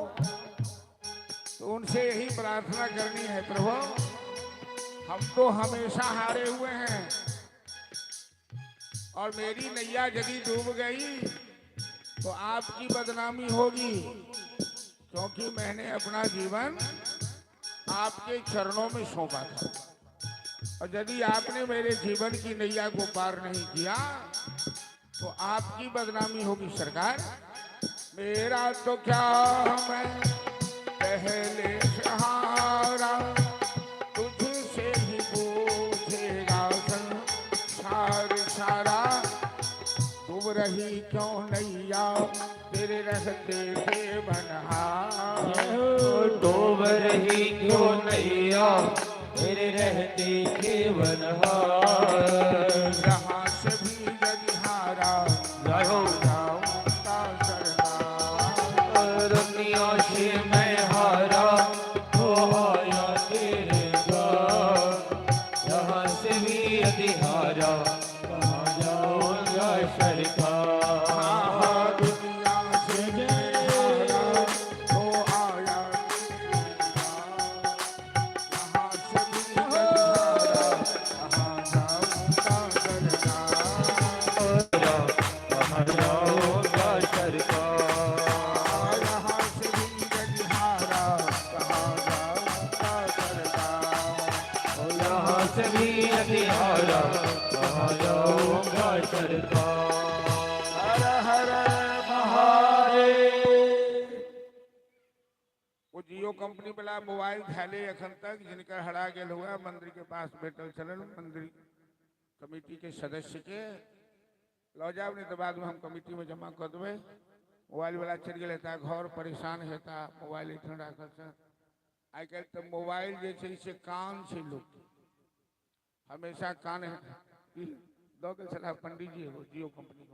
तो उनसे यही प्रार्थना करनी है, प्रभु हम तो हमेशा हारे हुए हैं और मेरी नैया यदि डूब गई तो आपकी बदनामी होगी, क्योंकि मैंने अपना जीवन आपके चरणों में सौंपा था और यदि आपने मेरे जीवन की नैया को पार नहीं किया तो आपकी बदनामी होगी। सरकार मेरा तो क्या मैं पहले से हारा, तुझसे ही पूछेगा संसार सारा। डूब रही क्यों नैया तेरे रहते थे बनहार, डूब रही क्यों नैया तेरे रहते के बनहार। यहाँ से भी यदि हारा जय हो। जाऊंगा सरकार। दुनिया से मैं हारा सरकार। दुनिया से हारा हो आया, यहाँ से भी हारा, कहाँ जाऊंगा सरकार। कहाँ जाऊंगा सरकार। यहाँ से भी गजहारा, कहाँ जाऊंगा सरकार। यहाँ से भी यदि हारा, कहाँ जाऊंगा सरकार। हर हर महादेव। वो जियो कंपनी वाला मोबाइल धैले अखन तक जिनकर हरा गेल हुआ, मंदिर के पास बैठल छलन, मंदिर कमेटी के सदस्य के लऽ जायब, नहीं तो बाद में हम कमेटी में जमा कर देबै। मोबाइल वाला चलि गेल हेता घर, परेशान हेता, मोबाइल एहिठाम राखल छै। आइ काल्हि तऽ मोबाइल जे छै से कान छै लोकके, हमेशा कान है। ई दऽ गेल छलाह पंडीजी एगो जियो कंपनी मोबाइल।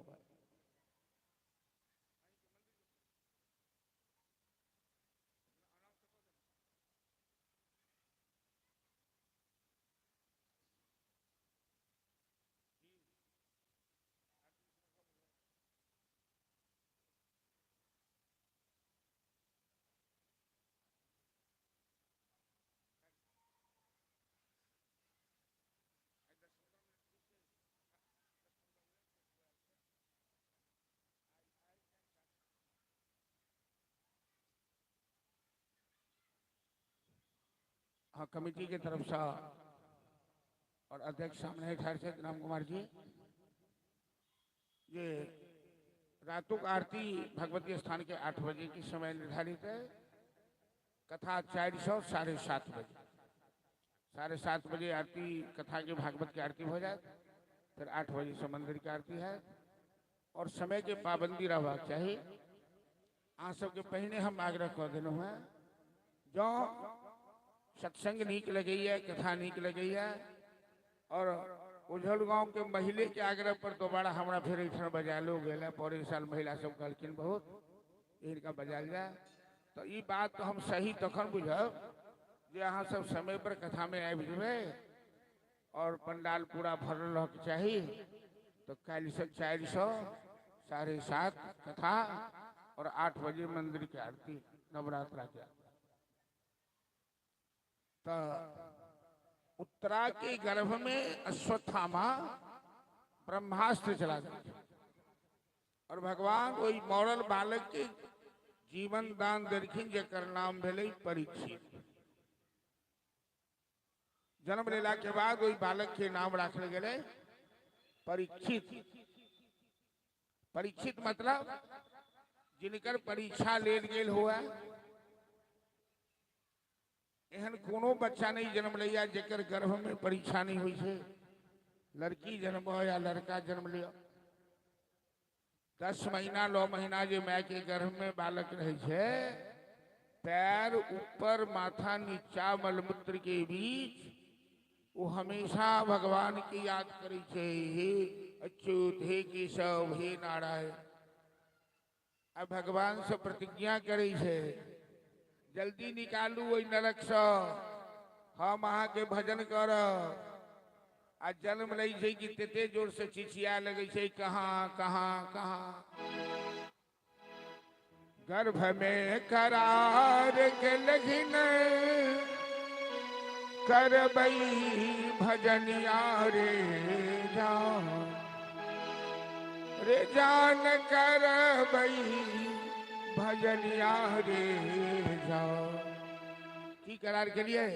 हाँ, कमेटी के तरफ से और अध्यक्ष सामने ठाढ़ छथि राम कुमार जी। ये रातुक आरती भगवती स्थान के 8 बजे की समय निर्धारित है। कथा 400 7:30 बजे, 7:30 बजे आरती कथा के भागवत की आरती हो जाए, फिर 8 बजे से मंदिर की आरती है। और समय के पाबंदी रहबाक चाही। अहाँ सबके पहिने हम आग्रह कऽ देलहुँ हेँ, जँ सत्संग नीक लगैए, कथा नीक लगैए, और उझल गांव के महिले के आग्रह पर दोबारा हमरा फेर एहिठाम बजायलो गेल है। पौरे साल महिला सब कहलखिन बहुत हिनका बजायल जाय, तो ई बात तो हम सही तखन बुझब जे अहाँ सब समय पर कथा में आबि जेबै और पंडाल पूरा भरल रहके चाही। तो काल्हि से 400 7:30 कथा और 8 बजे मंदिर के आरती, नवरात्रा के आरती। तो उत्तरा के गर्भ में अश्वत्थामा ब्रह्मास्त्र चला देलखिन और भगवान वही मरल बालक के जीवन दान देलखिन, जकर नाम भेलै परीक्षित। जन्म लेला के बाद वही बालक के नाम राखल गेलै परीक्षित। परीक्षित मतलब जिनकर परीक्षा लेल गेल हुआ। एहन कोनो बच्चा नहीं जन्म लैया जेकर गर्भ में परीक्षा नहीं हुई छै। लड़की जन्म हो या लड़का जन्म लिया, 10 महीना 9 महीना जे माय के गर्भ में बालक रहे छै, पैर ऊपर माथा नीचा मलमूत्र के बीच वो हमेशा भगवान की याद करे छै, हे अच्युत, हे केशव, हे नारायण। आ भगवान से प्रतिज्ञा करे छै, जल्दी निकालू ओहि नरक से, हम अहाँके भजन करब। आ जन्म लै छै कि तेते जोर से चिचिया लगै छै, कहाँ कहाँ कहाँ। गर्भ में करार के लगिन करबई भजनिया रे जान, रे जान करबई भजनिया रे जान। की करार के लिए?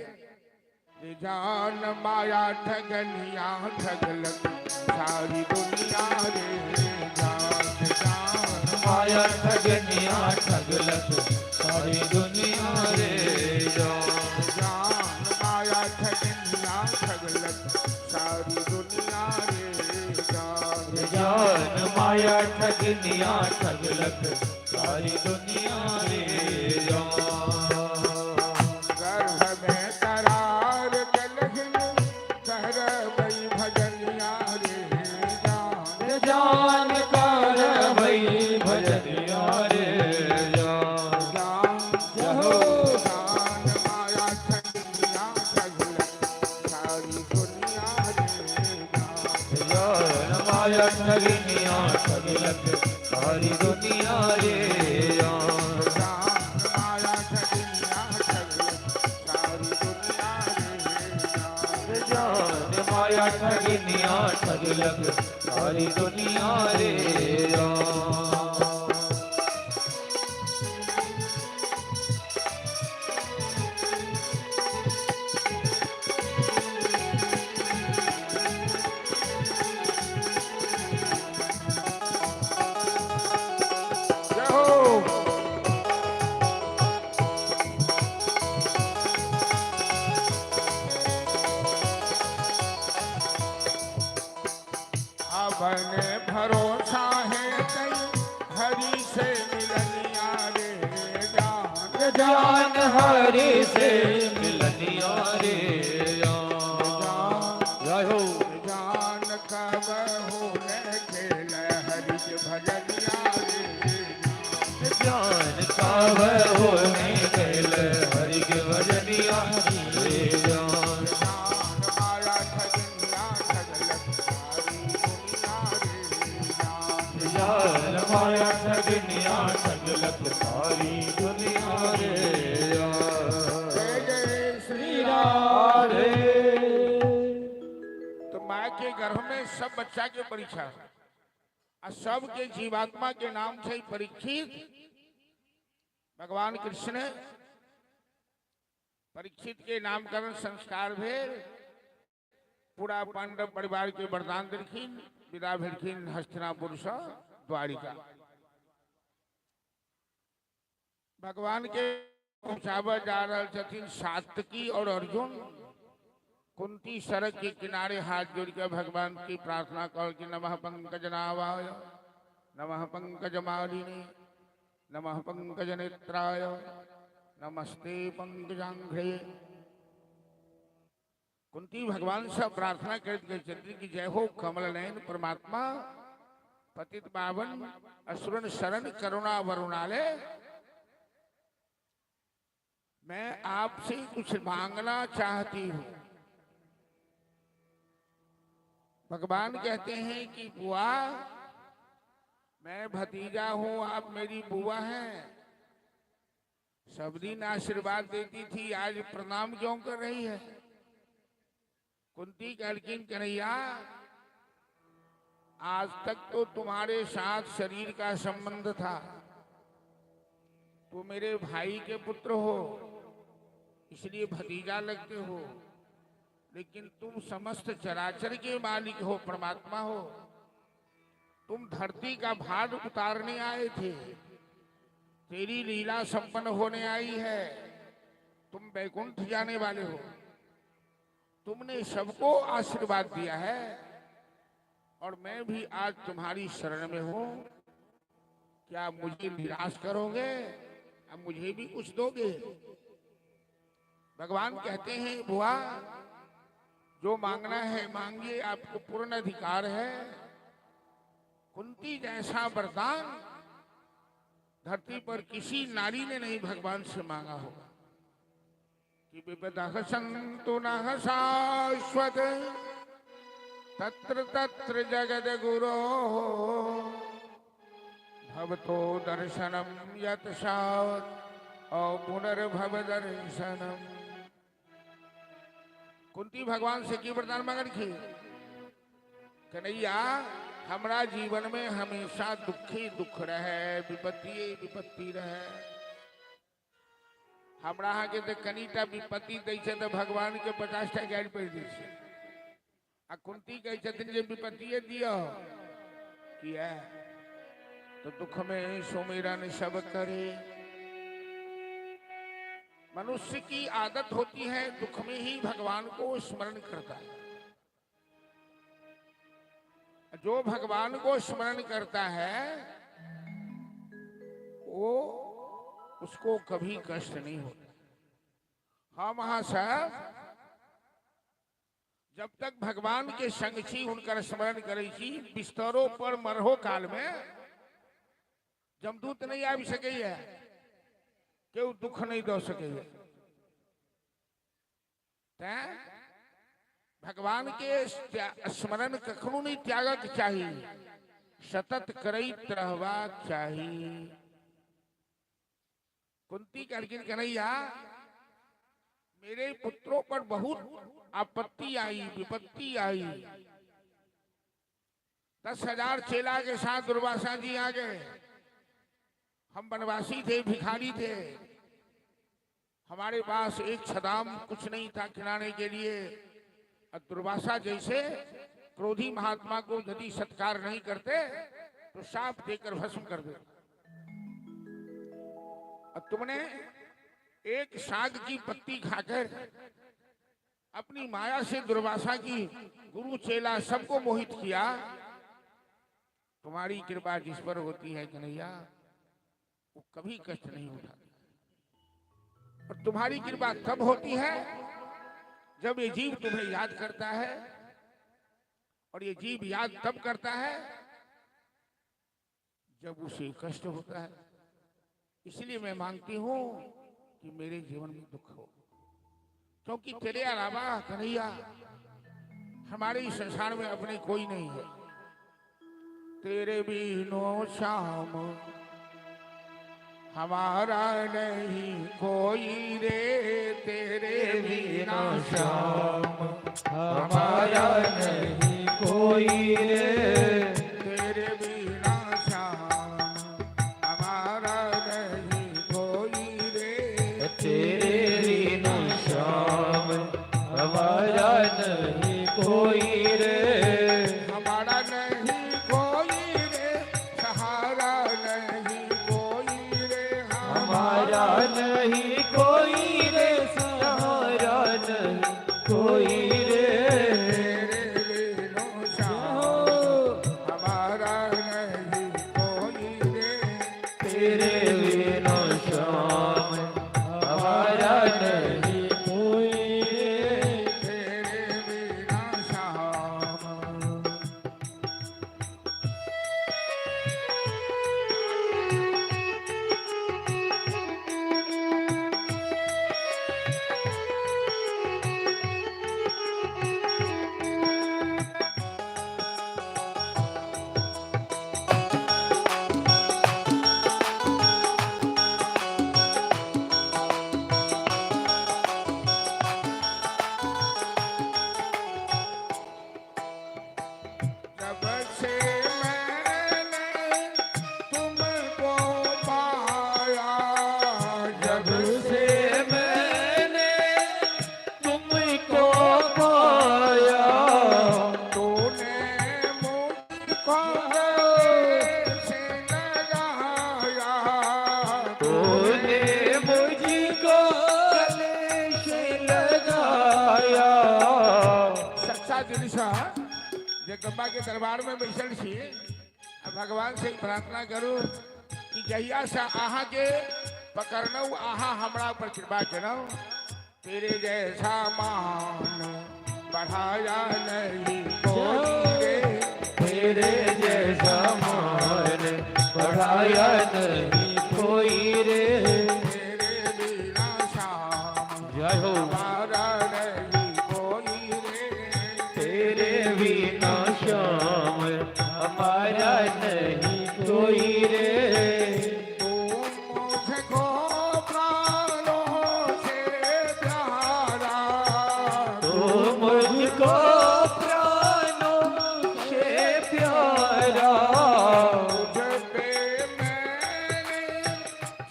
रे जान माया ठगनिया ठगलक सारी दुनिया रे जान, जान माया ठगनिया ठगलक सारी दुनिया रे जान। जान माया ठगनिया ठगलक सारी दुनिया रे जान। जान माया ठगनिया ठगलक सारी दुनिया रे जान। गर्भ में करार कलहिन करबई भजनिया रे जान। जान करबई भजनिया रे जान। जान जहो। जान माया ठगनिया ठगलक सारी दुनिया रे जान। जान माया ठगनिया ठगलक सारी दुनिया रे जान माया ठगनिया ठगलक सारी दुनिया रे जान माया ठगनिया ठगलक सारी दुनिया रे जय हो। अबने भरोसा है कई हरि से मिलनिया रे जान जान हरि से मिलनिया रे जान जय हो। जान कब हो खेल हरि के भजनिया रे जान काव होने खेल हरि के भजनिया रे जान जान माया ठगनिया ठगलक सारी दुनिया रे जान जान माया ठगनिया ठगलक सारी दुनिया रे जय जय श्री राम। राधे। तो माँ के गर्भ में सब बच्चा के परीक्षा आ सब के जीवात्मा के नाम से परीक्षित। भगवान कृष्ण परीक्षित के नामकरण संस्कार भेल, पूरा पांडव परिवार के वरदान देलखिन, विदा भेलखिन हस्तिनापुर से द्वारिका। भगवान के पहुंचाबे जा रहल छथिन सात्यकी और अर्जुन। कुंती सड़क के किनारे हाथ जोड़ के भगवान की प्रार्थना कर कि नमः पंकजनाभाय, नमः पंकजमालिनी, नमः पंकजनेत्राय, नमस्ते पंकजांघ्रे। कुंती भगवान से प्रार्थना करते गई छथिन कि जय हो कमल नयन परमात्मा, पतित पावन असुरन शरण करुणा वरुणाले, मैं आपसे कुछ मांगना चाहती हूं। भगवान कहते हैं कि बुआ, मैं भतीजा हूं, आप मेरी बुआ हैं। सब दिन आशीर्वाद देती थी, आज प्रणाम क्यों कर रही है? कुंती कहलखिन कन्हैया, आज तक तो तुम्हारे साथ शरीर का संबंध था, तुम मेरे भाई के पुत्र हो इसलिए भतीजा लगते हो, लेकिन तुम समस्त चराचर के मालिक हो, परमात्मा हो। तुम धरती का भार उतारने आए थे, तेरी लीला संपन्न होने आई है, तुम वैकुंठ जाने वाले हो। तुमने सबको आशीर्वाद दिया है और मैं भी आज तुम्हारी शरण में हूं। क्या मुझे निराश करोगे? अब मुझे भी कुछ दोगे? भगवान कहते हैं बुआ, जो मांगना है मांगिए, आपको पूर्ण अधिकार है। कुंती जैसा वरदान धरती पर किसी नारी ने नहीं भगवान से मांगा होगा कि विपदः सन्तु नः शाश्वत तत्र तत्र जगद्गुरो भवतो दर्शनम यत् स्यात् अपुनर्भव दर्शनम। कुंती भगवान से की वरदान मांगलखिन? कन्हैया, हमरा जीवन में हमेशा दुखी दुख रहे, विपत्ति विपत्ति रहे। हमरा अहाँ के तऽ कनिटा विपत्ति दै छै तऽ भगवान के 50टा गारि पड़ि दै छै। आ कुंती कहै छथिन जे विपत्तिए दिअ, किया तो दुख में सुमिरन सब करे। मनुष्य की आदत होती है दुख में ही भगवान को स्मरण करता है। जो भगवान को स्मरण करता है वो उसको कभी कष्ट नहीं होता। हम अहाँ सब जब तक भगवान के संग छी, हुनकर स्मरण करै छी, बिस्तरों पर मरहो काल में जमदूत नहीं आबि सकैया, केओ दुख नहीं दऽ सकैया। तैं भगवान के स्मरण कखनो नहीं त्यागक चाही। सतत करैत रहबाक चाही। कुंती कहलखिन कन्हैया मेरे पुत्रों पर बहुत आपत्ति आई, विपत्ति आई। 10,000 चेला के साथ दुर्वासा जी आ गए। हम वनवासी थे, भिखारी थे, हमारे पास एक छदाम कुछ नहीं था खिलाने के लिए। और दुर्वासा जैसे क्रोधी महात्मा को यदि सत्कार नहीं करते तो शाप देकर भस्म कर देते। और तुमने एक साग की पत्ती खाकर अपनी माया से दुर्वासा की गुरु चेला सबको मोहित किया। तुम्हारी कृपा जिस पर होती है कन्हैया, वो कभी कष्ट नहीं उठाती। और तुम्हारी कृपा तब होती है जब ये जीव तुम्हें याद करता है, और ये जीव याद तब करता है जब उसे कष्ट होता है। इसलिए मैं मांगती हूं कि मेरे जीवन में दुख हो, क्योंकि तेरे अलावा कन्हैया हमारे इस संसार में अपने कोई नहीं है। तेरे बिनो श्याम हमारा नहीं कोई रे, तेरे बिना श्याम हमारा नहीं कोई रे, तेरे बिना श्याम हमारा नहीं कोई रे, तेरे बिना श्याम हमारा नहीं कोई रे, हमारा नहीं कोई रे, सहारा नहीं कोई रे, हमारा नहीं कोई रे, सहारा नहीं कोई रे, तेरे बिना श्याम हमारा नहीं कोई रे, तेरे बिना श्याम हमारा नहीं कोई रे, तेरे बिना श्याम। जब से मैंने तुमको पाया, जब से मैंने तुमको पाया, तूने मुझको गले से लगाया, तूने मुझको गले से लगाया। सच्चा दिल सँ जगदम्बा के दरबार में बैसल छी आ भगवान से प्रार्थना करू कि जहिया से अहाँ के पकड़नौ, अहाँ हमरा पर कृपा केलहुँ। तेरे जैसा मान बढ़ाया नहीं कोई रे, तेरे जैसा मान बढ़ाया नहीं कोई रे, तेरे बिना श्याम जय हो। हमारा नहीं कोई रे, तेरे बिना श्याम हमारा नहीं कोई रे, तू मुझको प्राणों से प्यारा, तू मुझको प्राणों से प्यारा, तुझ पे मैंने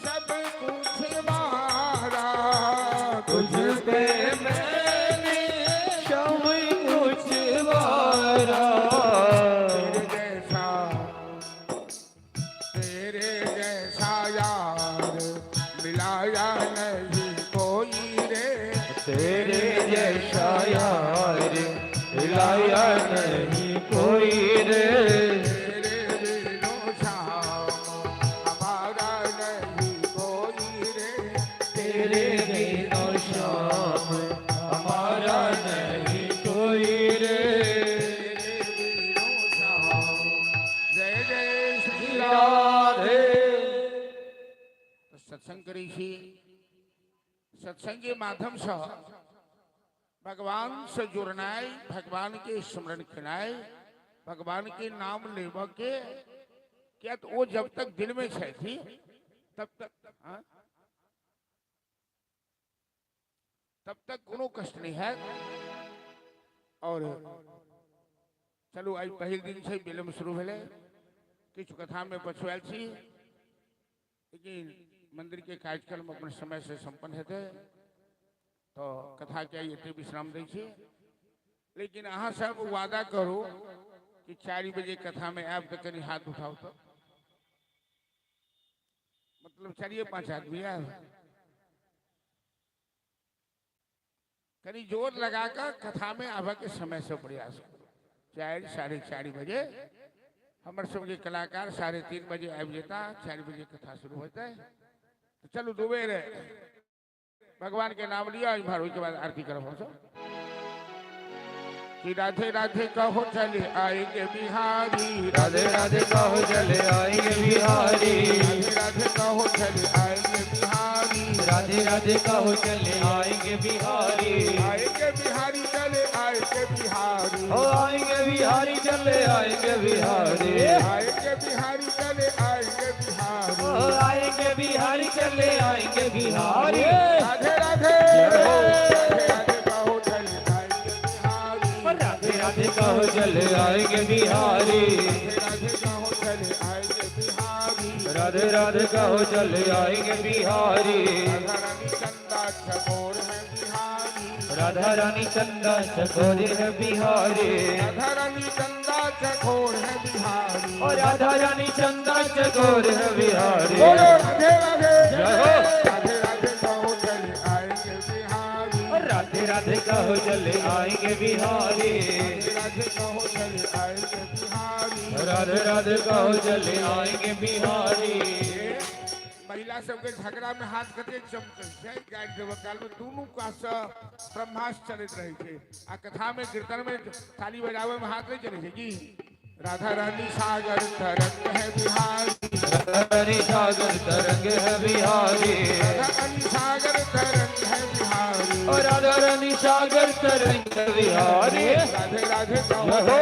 सब कुछ मारा, तुझ पे मैंने सब कुछ वारा, तेरे जैसा, तेरे जैसा यार मिलाया नहीं कोई रे, तेरे जैसा यार मिलाया नहीं कोई रे, तेरे बिनो श्याम हमारा नहीं कोई रे, तेरे बिना श्याम हमारा नहीं कोई रे। तेरे बिनो श्याम। जय जय श्री राम। राधे। तो सत्संग करै छी, सत्संग के माध्यम से भगवान से जुड़नाइ, भगवान के स्मरण केनाइ भगवान के नाम लेबऽ के, किया तऽ ओ जब तक दिल में छथि तब तक, हाँ? तब तक कोनो कष्ट नहीं है। और चलू आइ पहिल दिन छै, विलम्ब शुरू भेलै, किछु कथा में पछुआयल छी, लेकिन मंदिर के कार्यक्रम अपन समय से संपन्न हेतै तो कथा के आइ एते विश्राम दै छी। लेकिन अहाँ सब वादा करू कि 4 बजे कथा में आयब तऽ कनि हाथ उठाउ, तऽ मतलब 4-5 आदमी आयब, कनि जोर लगा कऽ कथा में आबऽ के समय से प्रयास करू। 4 4:30 बजे हमर सबके कलाकार 3:30 बजे आबि जेता, 4 बजे कथा शुरू होतै। तऽ चलू 2 बेर भगवान के नाम लिअ इम्हर, ओहिके बाद आरती करब हमसब। कि राधे राधे कहो चले आएंगे बिहारी, राधे राधे कहो चले आएंगे बिहारी, राधे राधे कहो चले आएंगे बिहारी, राधे राधे कहो चले आएंगे बिहारी, आएंगे बिहारी चले आएंगे बिहारी, हो आएंगे बिहारी चले आएंगे बिहारी, आएंगे बिहारी चले आएंगे बिहारी, हो आएंगे बिहारी चले आएंगे बिहारी, राधे राधे राधे राधे कहो चले आएंगे बिहारी, राधे राधे कहो चले आएंगे बिहारी, राधे राधे कहो चले आएंगे बिहारी, राधे राधे कहो चले आएंगे बिहारी, राधा रानी चंदा चकोर है बिहारी, राधा रानी चंदा चकोर है बिहारी, राधा रानी चंदा चकोर है बिहारी, और राधा रानी चंदा चकोर है बिहारी, बोलो राधे राधे जय हो। राधे राधे कहो चले आएंगे बिहारी, और राधे राधे कहो चले आएंगे बिहारी, राधे राधे कहो चले आएंगे बिहारी, राधे राधे कहो चले आएंगे बिहारी। महिला सबके झगड़ा में हाथ कते चमकै छै, गारि देबऽ काल में दुनू कात से ब्रह्मास्त्र चलैत रहै छै, आ कथा में कीर्तन में ताली बजाबै में हाथ नहीं चलै छै की। राधा रानी सागर तरंग है बिहारी, राधा रानी सागर तरंग है बिहारी, राधा रानी सागर तरंग है बिहारी, और राधा रानी सागर तरंग है बिहारी, राधे राधे कहो जय हो।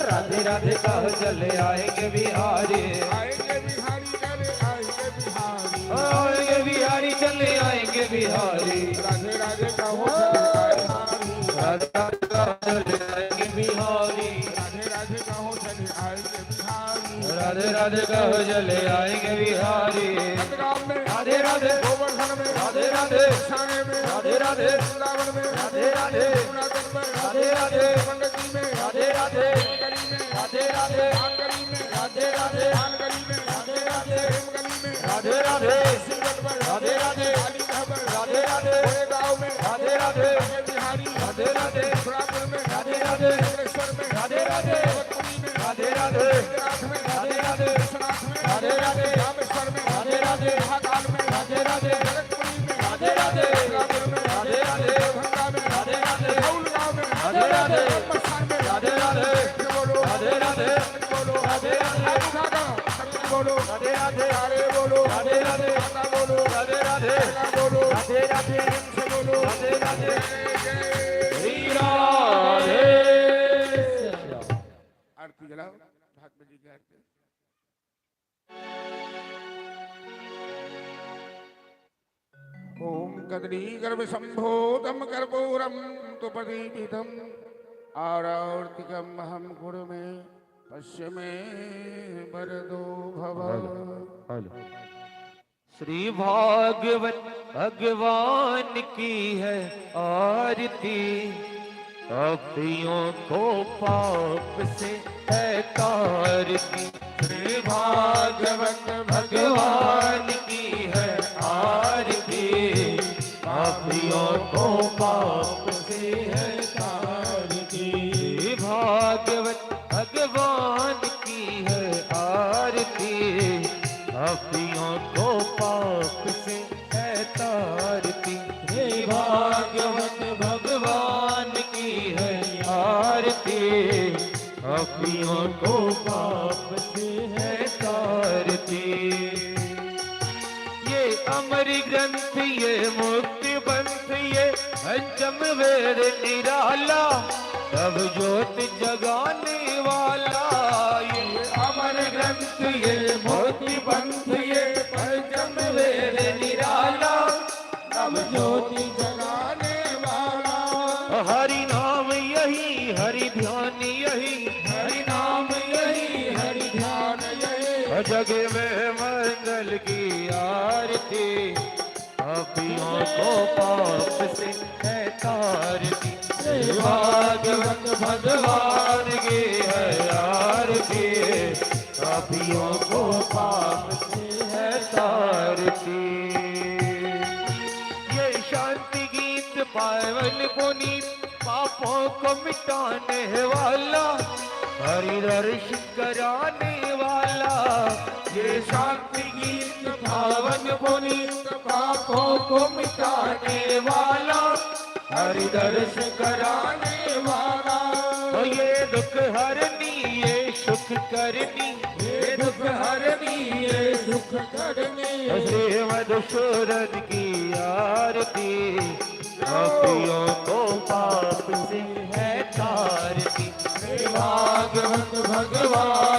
राधे राधे कहो चले आएंगे बिहारी, आएंगे बिहारी चले आएंगे बिहारी, आएंगे बिहारी चले आएंगे बिहारी, राधे राधे कहो चले आएंगे, राधे राधे कहो चले आएंगे बिहारी, राधे राधे कहो चले आएंगे बिहारी, राधे राधे कहो चले आएंगे बिहारी, नंदगांव में राधे राधे गोवर्धन में राधे राधे साने में राधे राधे वृंदावन में राधे राधे जूनागढ़ में राधे राधे मंडकी में राधे राधे गली में राधे राधे गली में राधे राधे गली में राधे राधे गली में राधे राधे सिंगट पर राधे राधे अलीगढ़ राधे राधे गांव में राधे राधे बिहारी राधे राधे सुरापुर में राधे राधे अमलेश्वर में राधे राधे भगवतपुरी में राधे राधे गुजरात में राधे राधे विश्वनाथ में राधे राधे रामेश्वर में राधे राधे महाकाल में राधे राधे जनकपुरी में राधे राधे सुरापुर में राधे राधे दरभंगा में राधे राधे राहुल गांव में राधे राधे ब्रह्मस्थान में राधे राधे बोलो राधे राधे बोलो राधे राधे हाथ उठाकर शक्ति बोलो राधे राधे हरे बोलो राधे राधे माता बोलो राधे राधे राधा बोलो राधे राधे से बोलो राधे राधे जय जय श्री राधे। आरती जलाओ भागवत जी की आरती। ओम कदली गर्भ संभोतम कर्पूरम तुपदीपितम आरार्तिकम अहम गुरु में पश्य में वरदो भव। श्री भागवत भगवान की है आरती, पापियों को पाप से है तारती। श्री भागवत भगवान की है आरती, पापियों को पाप से है तारती। श्री भागवत भगवान की है आरती, पापियों को पाप से है तारती। हे भागवत भगवान की है आरती, पापियों को पाप से है तारती। ये अमर ग्रंथ ये मुक्ति पंथ ये पंचम वेद निराला, तब ज्योत जगाने वाला। ये अमर ग्रंथ ये मोती पंथ ये पंचम वेद निराला, नव ज्योति जगाने वाला। हरि नाम यही हरि ध्यान यही, हरि नाम यही हरि ध्यान यही। जग में मंगल की आरती, पापियों को पाप से है तारती। भागवत भगवान की है आरती, पापियों को पाप से है तारती। ये शांति गीत पावन पुनीत, पापों को मिटाने वाला, हरि दर्शन कराने वाला। ये शांति गीत पावन पुनीत, पापों को मिटाने वाला, हरि दर्श कराने वाला। ओ ये दुख हरनी ये सुख करनी, ये दुख हरनी ये सुख करनी। श्री मधुसूदन की आरती, पापियों को पाप से है तारती। भागवत भगवान।